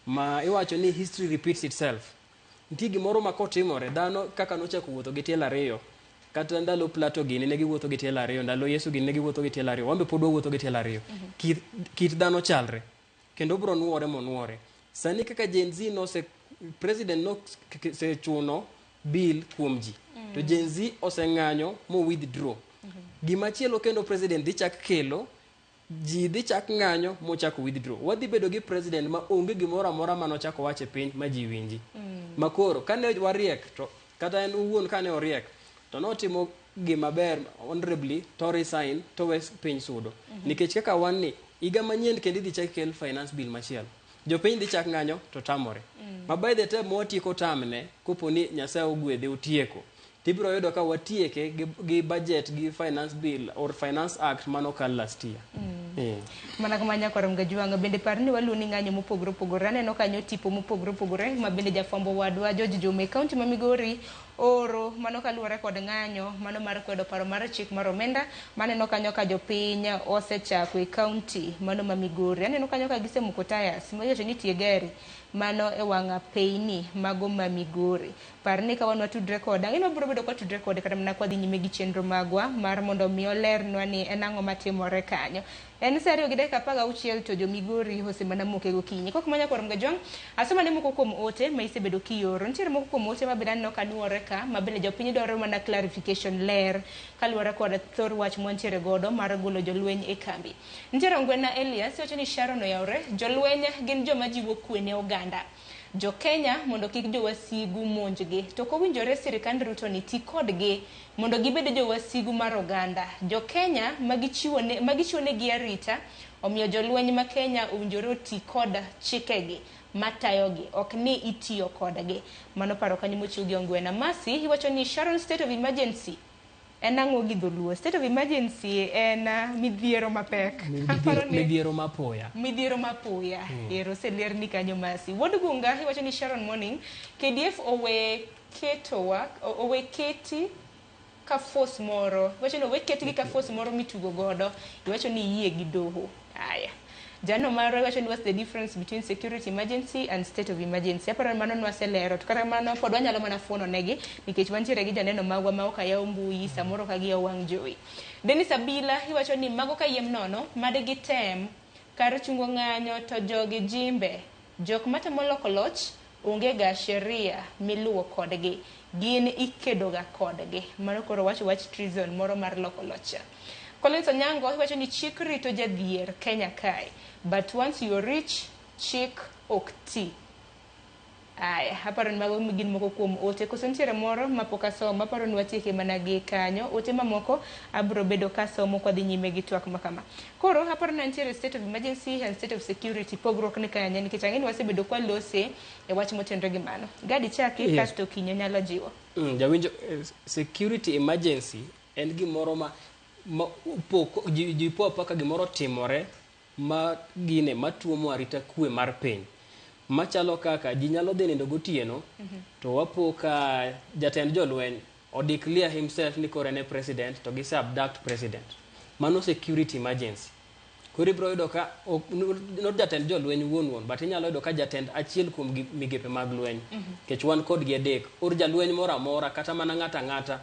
ma iwacho ni history repeats itself. Nitie gimoro ma kotimore dhano kaka nochako wuotho gi tielo ariyo kata ndalo Plato gini ne giwuotho gi tielo ariyo, ndalo Yesu gini ne giwuotho gi tielo ariyo, wan be pod wawuotho gi tielo ariyo. Kit dhano chalre kendo biro nuore monuore. Sani kaka Gen Z nose president nosechuno bill kuom ji. To Gen Z oseng'anyo mo withdraw. Gimachielo kendo president dhi chak kelo, ji dhi chak ng'anyo mochak withdraw. Wadhi bedo gi president ma onge gimoro amora manochako wach e piny ma ji winji. Ma koro kane wariek to kata en owuon kane oriek to notimo gima ber honorably to resign to we piny sudo. Nikech kaka wan ni higa manyien kendo idhi chak kel finance bill machielo. Jopiny dhi chak ng'anyo to tamore. Ma by the time mwatieko tamne, kopo ni Nyasaye ogwedhe otieko, tibiro yudo ka watieke gi budget gi finance bill or finance act manokal last year. Mana kama nyakwar Mgajwang'a bende par ni waluwo ni ng'anyo mopogore opogore. Aneno kanyo tipo mopogore opogore ma bende jafwambo wadwa George Juma e kaunti ma Migori oro mano kaluwore kod ng'anyo mano mar kwedo paro mar chik mar omenda. Maneno kanyo ka jopiny osechako e kaunti mano ma Migori. Aneno kanyo ka gisemuko tires magiwacho ni tie gari mano e wang' apeyni mago ma Migori. Par ni ka wan watudre kode, ang'e ni wabiro bedo kwatudre kode kata mana kwadhi nyime gi chenro magwa mar mondo mi olernwa ni en ang'o matimore kanyo. En saa 2:16 to jo Migori osemana moke gokinyi. Kok manya kwar Mgajwang', asoma ne moko kuom ote ma isebedo kioro. Nitiere moko kuom ote ma bende aneno ka nuore ka, ma bende jopiny dwaro mana clarification ler kaluwore kod thor wach mwantiere godo mar golo jolweny e kambi. Nitiere Ongwena Elias wacho ni Sharon oyawre, jolweny gin joma jiwo kwe ne oganda. Jo Kenya mondo kik jowasigu monjgi. To kowinjore sirikand Ruto ni ti kodgi mondo gibed jowasigu mar oganda. Jo Kenya magichiwo negi arita, omiyo jolweny ma Kenya owinjore oti kod chikegi matayogi, ok ni itiyo kodgi. Mano paro kanyo mochiw gi Ongwena. Masi iwacho ni Sharon, state of emergency en ang'o gi dholuo? State of emergency en midhiero mapek. Aparo ni- Midhiero mapoya. Midhiero mapoya. Ero oselerni kanyo Masi. Wuod Gunga iwacho ni Sharon morning, KDF owe ketowa, owe keti ka force moro. Iwacho ni owe ketgi ka force moro mitugo godo. Iwacho ni iyie gi doho. Aya. Jano maro iwacho ni what's the difference between security emergency and state of emergency? Aparo ni mano nwaselero. To kata kamano pod wanyalo mana fuono negi nikech wantiere gi janeno magwa ma ok ayaw mbui samoro ka giyawo wang' jowi. Dennis Abila iwacho ni mago kayiem nono mad gitem kar chungo ng'anyo to jogi jimbe. Jok matemo loko loch onge ga sheria miluwo kodgi. Gin ikedo ga kodgi. Mano koro wacho wach treason moro mar loko loch. Collins Onyango iwacho ni chik rito jadhier Kenya kae. But once you're rich, chik ok ti. Aya, aparo ni mago gin moko kuom ote. Koso nitiere moro mapok asomo, aparo ni watieke mana gi kanyo. Ote mamoko abiro bedo kasomo kwadhi nyime gi twak ma kama. Koro aparo ni nitiere state of emergency and state of security. Pogruok ni kanye nikech ang'e ni wasebedo kwalose e wach motenore gi mano. Gadi chaki kasto Kinyo nyalo jiwo. Jawinjo, security emergency en gimoro ma po, ji po apaka gimoro timore ma gine matuomo arita kwe mar piny machalo kaka ji nyalo dhi nindo gotieno to wapo ka jatend jolweny o declare himself ni koro en e president to gise abduct president. Mano security emergency. Koro ibiro yudo ka not jatend jolweny wuon wuon, but inyalo yudo ka jatend achiel kuom migepe mag lweny, nikech wan kodgi adek, or jalweny moro amora kata mana ng'ato ang'ata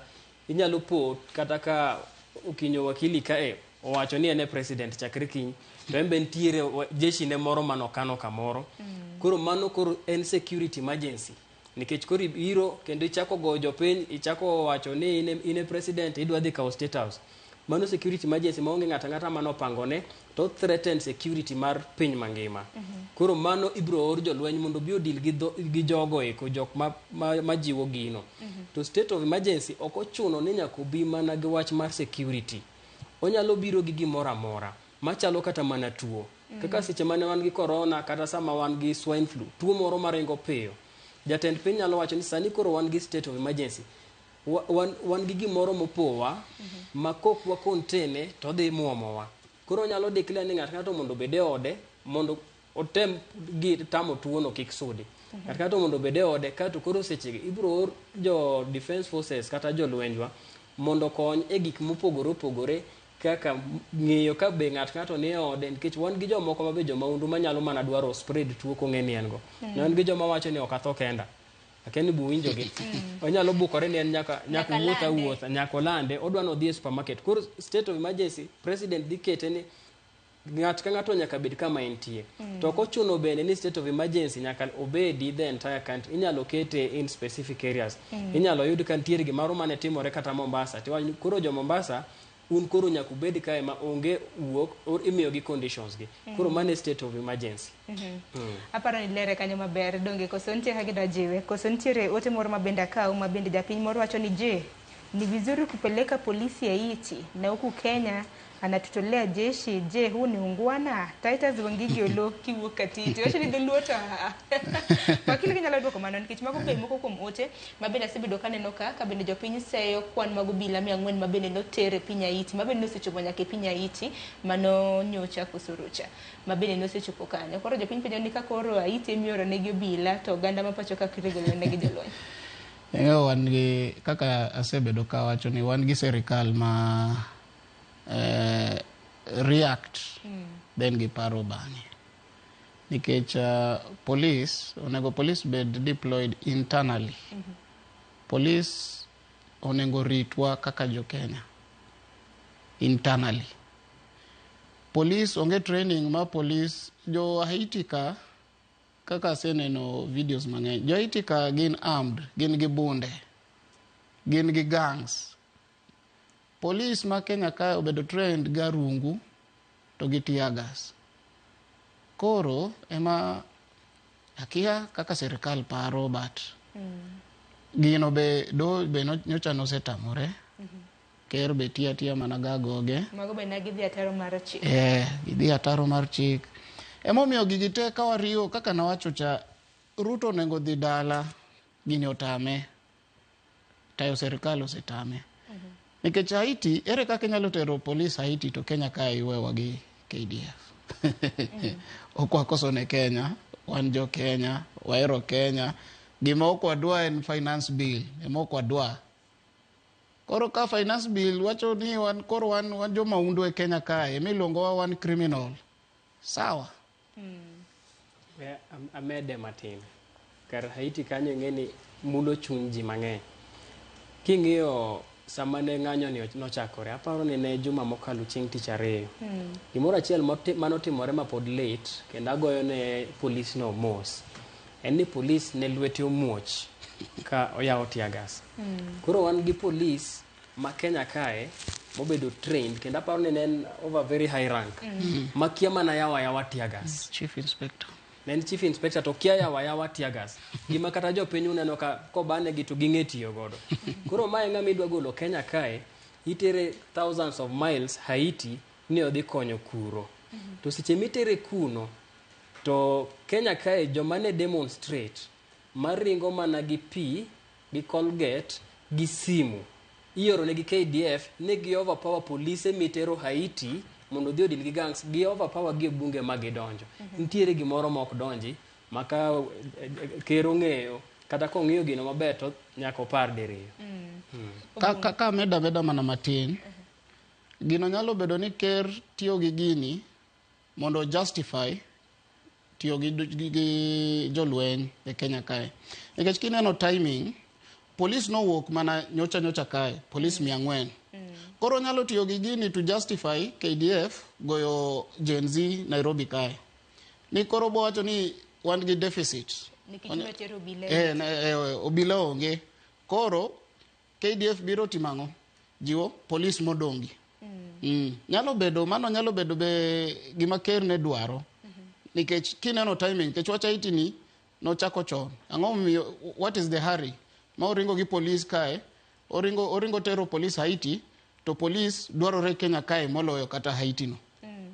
inyalo po kata ka Okinyo wakili kae owacho ni en e president chakre kiny to en be nitiere jeshi ne moro manokano kamoro. Koro mano koro en security emergency nikech koro ibiro kendo ichako goyo jopiny, ichako wacho ni in e president, idwa dhi kawo State House. Mano security emergency maonge ng'ato ang'ata manopangone to threaten security mar piny mangima. Koro mano ibiro or jolweny mondo obi odil gi jogo eko, jok ma jiwo gino. To state of emergency ok ochuno ni nyaka obi mana gi wach mar security. Onyalo biro gi gimoro amora machalo kata mana tuo kaka seche mane wan gi corona kata sama wan gi swine flu, tuo moro maringo piyo. Jatend piny nyalo wacho ni sani koro wan gi state of emergency, wan gi gimoro mopowa ma kok wa contain to odhi muomowa. Koro onyalo declare ni ng'ato ng'ato mondo obed e ode mondo otem gi tamo tuono kik sudi. Ng'ato ng'ato mondo obed e ode kato koro sechegi ibiro or jo defense forces kata jolwenjwa mondo okony e gik mopogore opogore kaka ng'iyo ka be ng'ato ng'ato ni e ode, nikech wan gi jomoko ma be jomaundu manyalo mana dwaro spread tuo kong'e ni en go. Ne wan gi joma wacho ni ok atho kenda, akia ni buwinjogi. Onyalo bukore ni en nyaka Nyaka wuoth lande. Awuotha nyaka olande odwa ni odhi e supermarket. Koro state of emergency president dhi kete ni Ng'ato ka ng'ato nyaka bed kama entie. To ok ochuno bende ni state of emergency nyaka obedi the entire country. Inyalo kete in specific areas. Inyalo yud ka nitiere gimoro mane timore kata Mombasa. Tiwacho ni koro jo Mombasa un koro nyaka ubed kae ma onge wuok or imiyogi conditions gi. Koro mano e state of emergency. Aparo ni lere kanyo maber donge koso nitie kaka idwa jiwe koso nitiere ote moro ma bende akaw ma bende japiny moro wacho ni je ni vizuri kupeleka polisi Haiti na huku Kenya anatutolea jeshi je huu ni ungwana Titus Wangigi Olo kiwuok Katiti wacho ni dholuo to wakili ginyalo duoko mano nikech mago be moko kuom ote ma bende asebedo kaneno ka bende jopiny seyo kwan mag obila 400 ma bende noter e piny Haiti ma bende nosechopo nyaka e piny Haiti mano nyocha koso rocha ma bende nosechopo kanyo koro jopiny penjo ni ka koro Haiti emioro negi obila to oganda ma pacho ka kire golo negi jolweny. Ing'eyo wan gi kaka asebedo kawacho ni wan gi sirikal ma react then giparo bang'e. Nikech police onego police bed deployed internally. Police onego ritwa kaka jo Kenya internally. Police onge training ma police jo Haiti ka kaka aseneno videos mang'eny. Jo Haiti ka gin armed, gin gi bunde, gin gi gangs. Police ma Kenya ka obedo trained gi arungu to gi tear gas. Koro ema akia kaka sirikal paro but gino be do be nyocha nosetamore. Ker be tiyo atiya mana gagoge. Mago be ne gidhi ataro mar chik. Gidhi ataro mar chik. Emomiyo gigi te ka wariwo kaka nawacho cha, Ruto onego dhi dala, gini otame. Tayo sirikal osetame. Nikech Haiti, ere kaka inyalo tero polis Haiti to Kenya ka iwewa gi KDF? Ok wakoso ne Kenya, wan jo Kenya, wahero Kenya. Gima ok wadwa en finance bill, ema ok wadwa. Koro ka finance bill wacho ni wan koro wan jo maundu e Kenya kae, ema iluongowa wan criminal. Sawa. Amede matin. Kar Haiti kanyo ing'e ni mulo chuny ji mang'eny. King'iyo sama ne ng'anyo ni nochakore, aparo ni ne juma mokalo chieng' tich ariyo. Gimoro achiel manotimore ma pod lit, kendo agoyo ne polis no mos, en ni polis ne lwete omuoch ka oyawo tear gas. Koro wan gi polis ma Kenya kae mobedo trained, kendo aparo ni ne en over very high rank, ma kia mana yawo ayawa tear gas. Chief Inspector. Ne en chief inspector to kia yawo ayawa tear gas. Gima kata jopiny uneno ka kobane gi to ging'e tiyo godo. Koro mae ng'ama idwa golo Kenya kae, itere thousands of miles Haiti ni odhi konyo kuro. To seche mitere kuno, to Kenya kae joma ne demonstrate maringo mana gi pi, gi Colgate, gi simu. Ioro negi KDF ni gi overpower polise mitero Haiti mondo odhi odil gi gangs, gi overpower gi e bunge ma gidonjo. Nitiere gimoro ma ok donji, ma ka ker ong'eyo, kata kong'iyo gino maber to nyaka opar diriyo. Ka ameda ameda mana matin, gino nyalo bedo ni ker tiyo gi gini mondo justify tiyo gi jolweny e Kenya kae. Nikech kineno timing, polis nowuok mana nyocha nyocha kae, polis 400. Koro nyalo tiyo gi gini to justify KDF goyo Gen Z Nairobi kae. Ni koro bo wacho ni wan gi deficit. Nikech notero obila. Obila onge. Koro KDF biro timo ang'o? Jiwo polis modongi. Nyalo bedo, mano nyalo bedo be gima ker ne dwaro. Nikech kineno timing, nikech wach Haiti ni nochako chon. Ang'o momiyo, what is the hurry? Ma oringo gi polis kae, oringo tero polis Haiti, to polis dwarore Kenya kae moloyo kata Haiti no.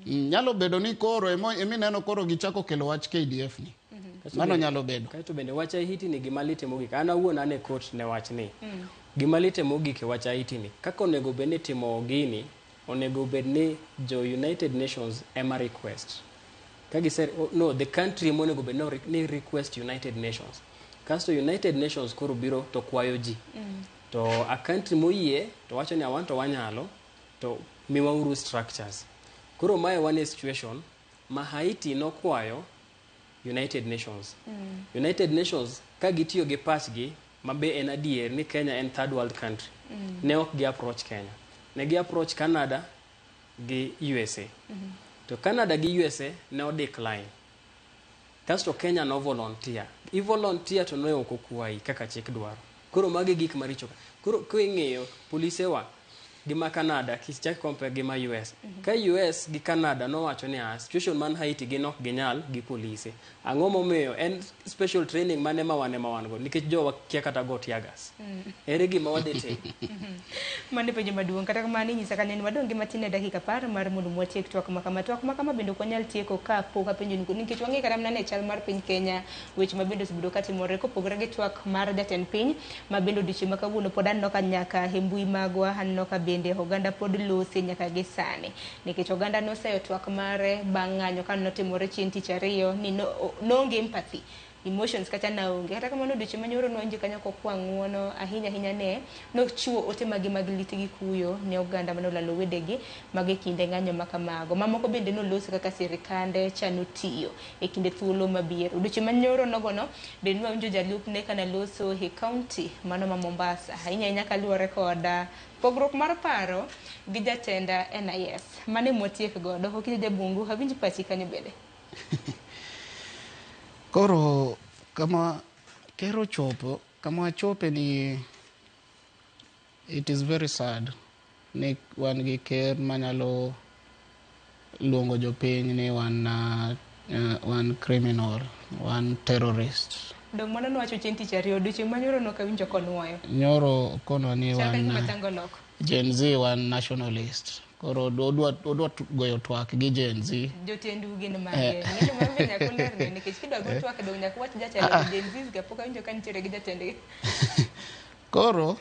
Nyalo bedo ni koro emineno koro gichako kelo wach KDF ni. Mano nyalo bedo. Kaeto bende wach Haiti ni gima lite mogik. An awuon an e court ne wach ni. Gima lite mogik e wach Haiti ni, kaka onego bed ni timo gini, onego bed ni jo United Nations ema request. Ka gise, no, the country monego bed ni request United Nations. Kasto United Nations koro biro to kwayo ji. To a country moyie to wacho ni awan to wanyalo to miwauru structures. Koro mae wan e situation ma Haiti nokwayo United Nations. United Nations ka gitiyo gi pachgi ma be en adier ni Kenya en third world country. Ne ok gi approach Kenya. Ne gi approach Canada gi USA. To Canada gi USA ne o decline. Kasto Kenya no volunteer. I volunteer to ne ok okwayi kaka chik dwaro. Koro magi gik maricho. Koro king'iyo polise wa gi ma Canada kichak compare gi ma US. Ka US gi Canada nowacho ni situation man Haiti gin ok ginyal gi polise. Ang'o momiyo en special training mane ma wan ema wan go nikech jowa kia kata go tear gas. Ere gima wadhi timo? Mano e penjo maduong'. Kata kamano inyisa kanyo ni wadong' gi matin e dakika 10 mar mondo watiek twak ma kama. Twak ma kama bende ok wanyal tieko ka pok apenjo ni nikech wang'eyo kata mana e chal mar piny Kenya weche ma bende osebedo katimore kopogore gi twak mar jatend piny ma bende odiochieng' ma kawuono pod aneno ka nyaka e mbui magwa aneno ka bende oganda pod lose nyaka gi sani nikech oganda noseyo twak mare bang' ng'anyo ka notimore chieng' tich ariyo ni noonge empathy emotions kata naonge. Kata kamano odiochieng' manyoro nowinjo kanyo kokwa ng'uono ahinya ahinya ne nochiwo ote mage mag lit gi kuyo ne oganda manolalo wedegi mag e kinde ng'anyo ma kamago. Mamoko bende noloso kaka sirikande chano tiyo e kinde thuolo mabiro. Odiochieng' manyoro nogono bende nwawinjo jalupne kanaloso e kaunti mano ma Mombasa ahinya ahinya kaluwore kod pogruok mar paro gi jatend NIS. Mano ema watiek godo. Okinyi Jabungu, awinj pachi kanyo bende. Koro kama ker ochopo, kama wachope ni it is very sad ni wan gi ker manyalo luongo jopiny ni wan criminal, wan terrorist. Dong' mano nowacho chieng' tich ariyo, odiochieng' manyoro nok awinjo konuoyo. Nyoro okonwa ni Chal ka wan gima tango loko. Gen Z, wan nationalist. Koro odwa goyo twak gi Gen Z. Jotendu gin mage? Ng'eyo mar be nyaka olerni nikech kidwa go twak dong' nyaka wach jatelo Gen Z ga pok awinjo ka nitiere gi jatendgi. Koro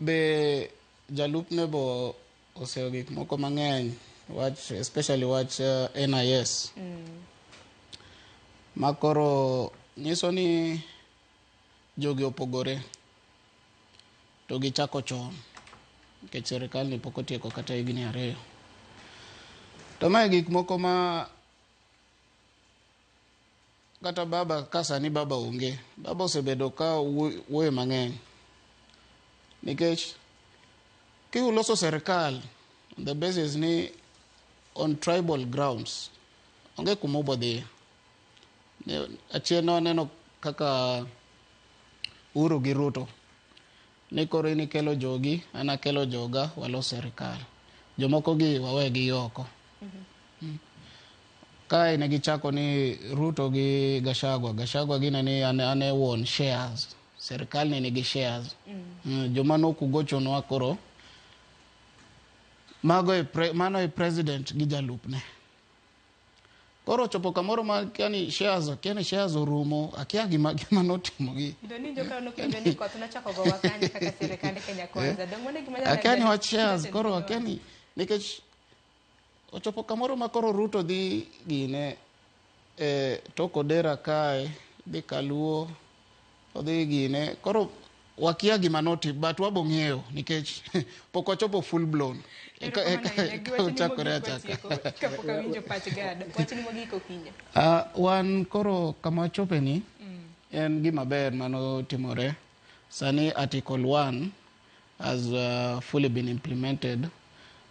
be jalupne bo oseyo gik moko mang'eny wach especially wach NIS. Ma koro nyiso ni jogi opogore to gichako chon nikech sirikal ni pok otieko kata higni 2. To mae gik moko ma kata baba ka sani baba onge, baba osebedo ka wuoyo mang'eny nikech kiuloso sirikal on the basis ni on tribal grounds onge kuma ubodhiye. Achien waneno kaka Uhuru gi Ruto ni koro in ikelo jogi, an akelo joga, walos sirikal. Jomoko gi wawe gi oko. Kae ne gichako ni Ruto gi Gachagua, Gachagua gine ni an e wuon shares, sirikal ni nigi shares. Joma nokugochonwa koro mago e mano e president gi jalupne. Koro chopo kamoro ma kiani shares orumo, akia gima notimo gi. Donjo ka nopenjo ni koth nochako gowa kanye kaka sirikand Kenya Kwanza. Dong' mano gima nyalo Akia ni wach shares, koro akia ni nikech ochopo kamoro ma koro Ruto dhi gine tok Odera kae, dhi Kaluo, odhi gine. Koro wakia gima notim, but wabo ng'eyo nikech pok wachopo full blown. Ochakore achaka. Kapok awinjo pach Gado. Wachni mogik Okinyo. Wan koro kama wachope ni en gima ber mano timore. Sani Article 1 has fully been implemented.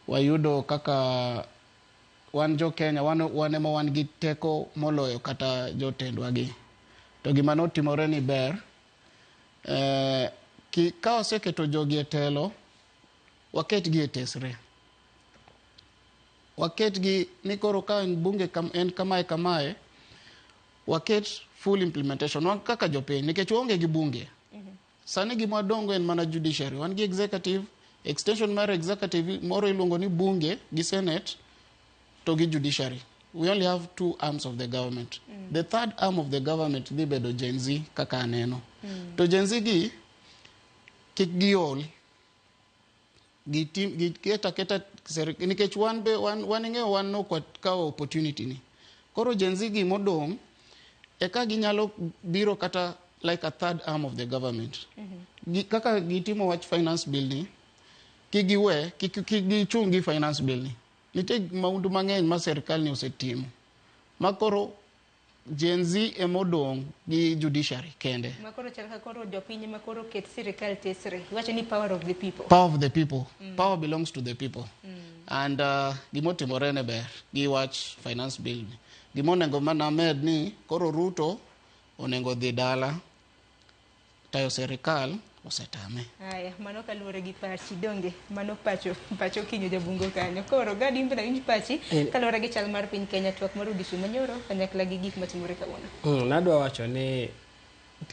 Wayudo kaka wan jo Kenya, wan ema wan gi teko moloyo kata jotendwa gi. To gima notimore ni ber. Ka oseketo jogi e telo, waketgi e tesre. Waketgi ni koro ka en bunge en kamae kamae, waket full implementation. Wan kaka jopiny, nikech waonge gi bunge. Sani gima wadongo en mana judiciary. Wan gi executive, extension mar executive moro iluongo ni bunge gi senate to gi judiciary. We only have 2 arms of the government. The third arm of the government dhi bedo Gen Z kaka aneno. To Gen Z gi kik giol. Gitim, giketa keta nikech wan be wan ing'eyo wan nok wakawo opportunity ni. Koro Gen Z gi modong' eka ginyalo biro kata like a third arm of the government. Kaka gitimo wach finance bill ni, kik giwe, kik gichung' gi finance bill ni. Nitie maundu mang'eny ma sirikal ni osetimo. Ma koro Gen Z emodong' gi judiciary kende. Makoro chal ka koro jopiny makoro ket sirikal tesre. Iwacho ni power of the people. Power of the people. Power belongs to the people. And gimotimore ne ber gi wach finance bill ni. Gimonego mana med ni koro Ruto onego dhi dala tayo sirikal osetame. Aya, mano kaluwore gi pachi donge, mano pacho pacho kinyo jabungo kanyo. Koro gadi in bende awinj pachi kaluwore gi chal mar piny Kenya twak mar odiochieng' manyoro kanyakla gi gik matimore kawuono. Nadwa wacho ni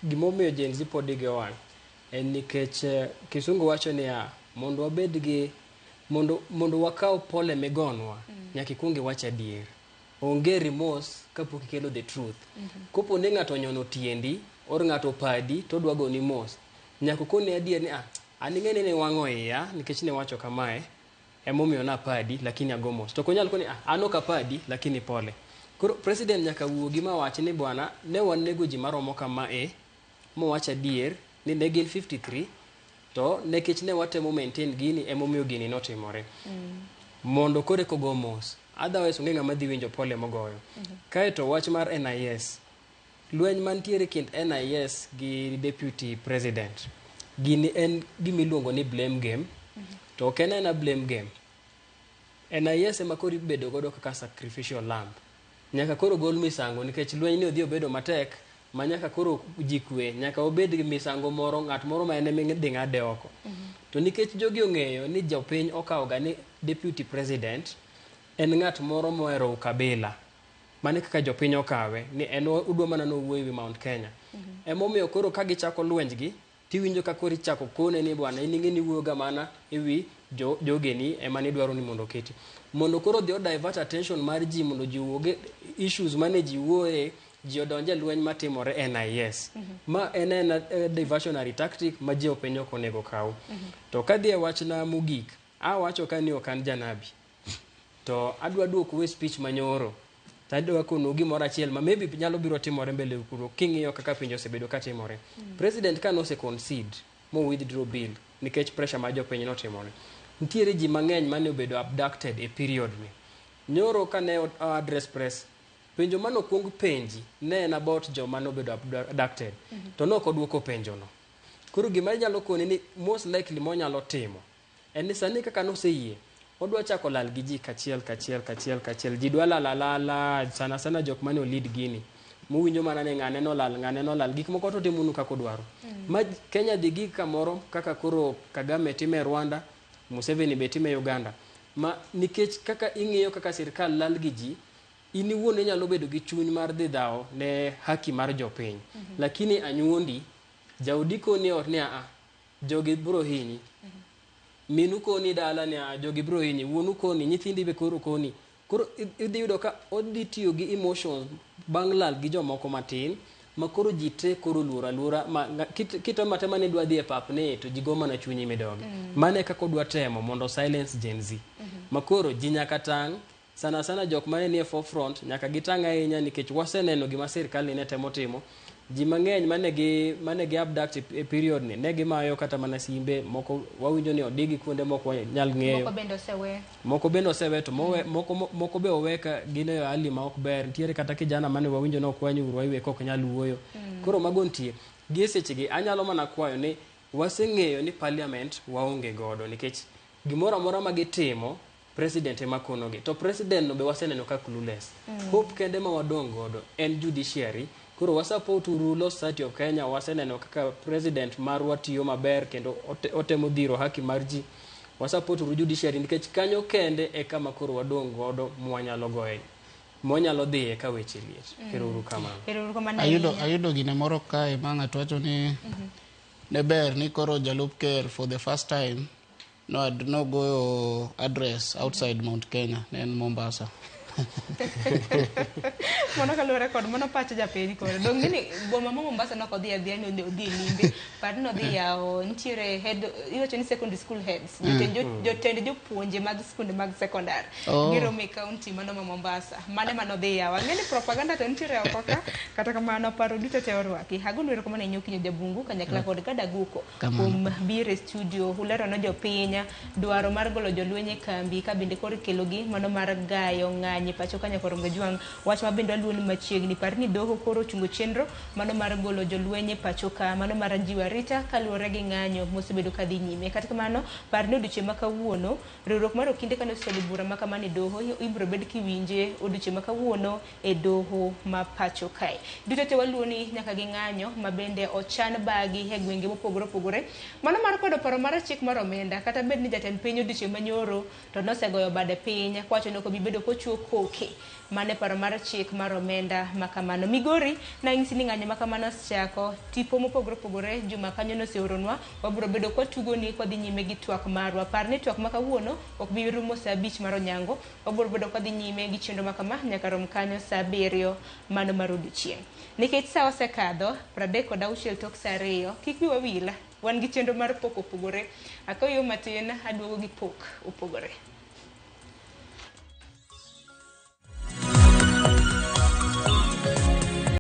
gimomiyo Gen Z pod igi owang' en nikech kisungu wacho niya mondo wabed gi mondo wakaw pole migonwa nyaka ikuong iwach adier. Onge remorse kapok ikelo the truth. Kopo ni ng'ato onyono tiendi or ng'ato opadi to odwa goni mos, nyaka okoni adier ni an ing'e ni niwang'o iya nikech niwacho kamae emomiyo napadi lakini ago mos. To ok onyal koni an ok apadi lakini pole. Koro president nyaka wuogi mawach ni bwana ne wanego ji maromo kamae mowach adier ni ne gin 53 to nikech ne watemo maintain gini emomiyo gini notimore. Mondo koro eka ogo mos. Otherwise onge ng'ama dhi winjo pole mogoyo. Kaeto wach mar NIS. Lweny mantiere kind NIS gi deputy president. Gini en gimiluongo ni blame game. To ok en aena blame game. NIS ema koro ibedo godo kaka sacrificial lamb. Nyaka koro gol misango nikech lweny ni odhi obedo matek ma nyaka koro ji kwe, nyaka obed gi misango moro, ng'at moro ma en ema idhi ng'ade oko. To nikech jogi ong'eyo ni jopiny okawo ga ni deputy president en ng'at moro mohero ukabila. Mano kaka jopiny okawe ni en odwa mana nowuo ewi Mount Kenya. Emomiyo koro ka gichako lwenjgi tiwinjo ka koro ichako kone ni bwana in ing'e ni iwuoyo ga mana ewi jogeni ema nidwaro ni mondo oketi. Mondo koro odhi o divert attention mar ji mondo ji owuog e issues mane ji wuoye, ji odonje lweny matimore NIS. Ma en ena diversionary tactic ma jopiny ok onego kaw. To kadhi e wachna mogik, awacho ka ni ok an janabi. To adwa duokou e speech manyoro. To adwa konou gimoro achiel ma maybe nyalo biro timore mbele kuro king'iyo kaka pinje osebedo ka timore. President ka nose concede mo withdraw bill nikech pressure ma jopiny notimore. Nitiere ji mang'eny mane obedo abducted e period ni. Nyoro kane address press, penjo mane okuong penji ne en about joma nobedo abducted. To nok oduoko penjo no. Koro gima inyalo koni ni most likely monyalo timo en ni sani kaka noseyie odwa chako lal gi ji kachiel kachiel kachiel kachiel. Ji dwa lal alala sana sana jok mane olid gini. Muwinjo mana ni ng'ane nolal, ng'ane nolal. Gik moko to timonu kaka odwaro. Ma Kenya dhi gi kamoro kaka koro Kagame time Rwanda, Museveni be time Uganda. Ma nikech kaka ing'iyo kaka sirkal lal gi ji, in iwuon inyalo bedo gi chuny mar dhi dhawo ne haki mar jopiny. Lakini anyuondi, jaodi koni ot ni a jogi bro hinyi. Minu koni dala ni a jogi bro hinyi, wuonu koni, nyithindi be koro koni. Koro idhi yudo ka odhi tiyo gi emotions bang' lal gi jomoko matin ma koro ji te koro luoro aluora ma kitemo atema ni idwa dhi e pap ni to ji go mana chunyi midogi. Mano e kaka odwa temo mondo silence Gen Z. Ma koro ji nyaka tang' sana sana jok mane nie forefront nyaka gitang' ahinya nikech waseneno gima sirkal ni ne temo timo. Ji mang'eny mane gi abduct e period ni ne gimayo kata mana simbe moko wawinjo ni odigi kuonde moko wanyal ng'eyo. Moko bende osewe. Moko bende osewe to moko be owe ka gin e hali ma ok ber. Nitiere kata kijana mane wawinjo ni okwany uru waiwe ka ok nyal wuoyo. Koro mago nitie. Gi e sechegi anyalo mana kwayo ni waseng'eyo ni parliament waonge godo nikech gimoro amora ma gitimo president ema konogi. To president no be waseneno ka clueless. Hope kende ma wadong' godo en judiciary. Koro wasupport uru Law Society of Kenya, waseneno kaka president marwa tiyo maber kendo otemo dhiro haki mar ji. Wasupport uru judiciary nikech kanyo kende e kama koro wadong' godo mwanyalo goye. Mwanyalo dhiye ka weche liet. Ero uru kamano. Ero uru kamano Ayudo gine moro kae ma ng'ato wacho ni ne ber ni koro jalup ker for the first time nogoyo address outside Mount Kenya, ne en Mombasa. Mano kaluwore kod mano pach japiny koro. Dong' ni boma ma Mombasa nok odhi adhiya ni odhi limbe. Par ni odhi yawo nitiere head iwacho ni secondary school heads. Jotend jopuonje mag skunde mag sekondar. Giromo e county mano ma Mombasa. Mane mano odhi yawo. Ang'e ni propaganda to nitiere oko ka. Kata kamano paro duto te orwaki. Agonu erokamano ahinya Okinyo Jabungu kanyakla kod Kadaguko kuom biro e studio ulero ne jopiny dwaro mar golo jolweny e kambi ka bende koro ikelogi mano mar gayo ng'anyo ng'anyo e pacho ka nyaka Rombe Jwang'. Wach ma bende waluwo ni machiegni, par ni doho koro ochungo chenro mano mar golo jolweny e pacho ka, mano mar jiwo arita kaluwore gi ng'anyo mosebedo ka dhi nyime. Kata kamano, par ni odiochieng' ma kawuono, riwruok mar okinde kane osechwalo bura ma kamano e doho, ibiro bed kiwinje odiochieng' ma kawuono e doho ma pacho kae. Duto te waluwo ni nyaka gi ng'anyo ma bende ochan bagi e gwenge mopogore opogore. Mano mar kwedo paro mar chik mar omenda, kata bed ni jatend piny odiochieng' manyoro to nosegoyo bade piny kowacho ni ok obi bedo kochuo koke mane paro mar chik mar omenda ma kamano. Migori nang'isi ni ng'anyo ma kamano osechako tipo mopogore opogore juma kanyo noseoronwa, wabiro bedo kwatugoni kwadhi nyime gi twak marwa. Par ni twak ma kawuono ok bi rumo saa 5 mar onyango, wabiro bedo kwadhi nyime gi chenro ma kama nyaka rom kanyo saa 7 mano mar odiochieng'. Nikech saa osekadho 36 tok saa 2, kik wiwa wil, wan gi chenro mar pok opogore. Akaw yo matin aduogo gi pok opogore.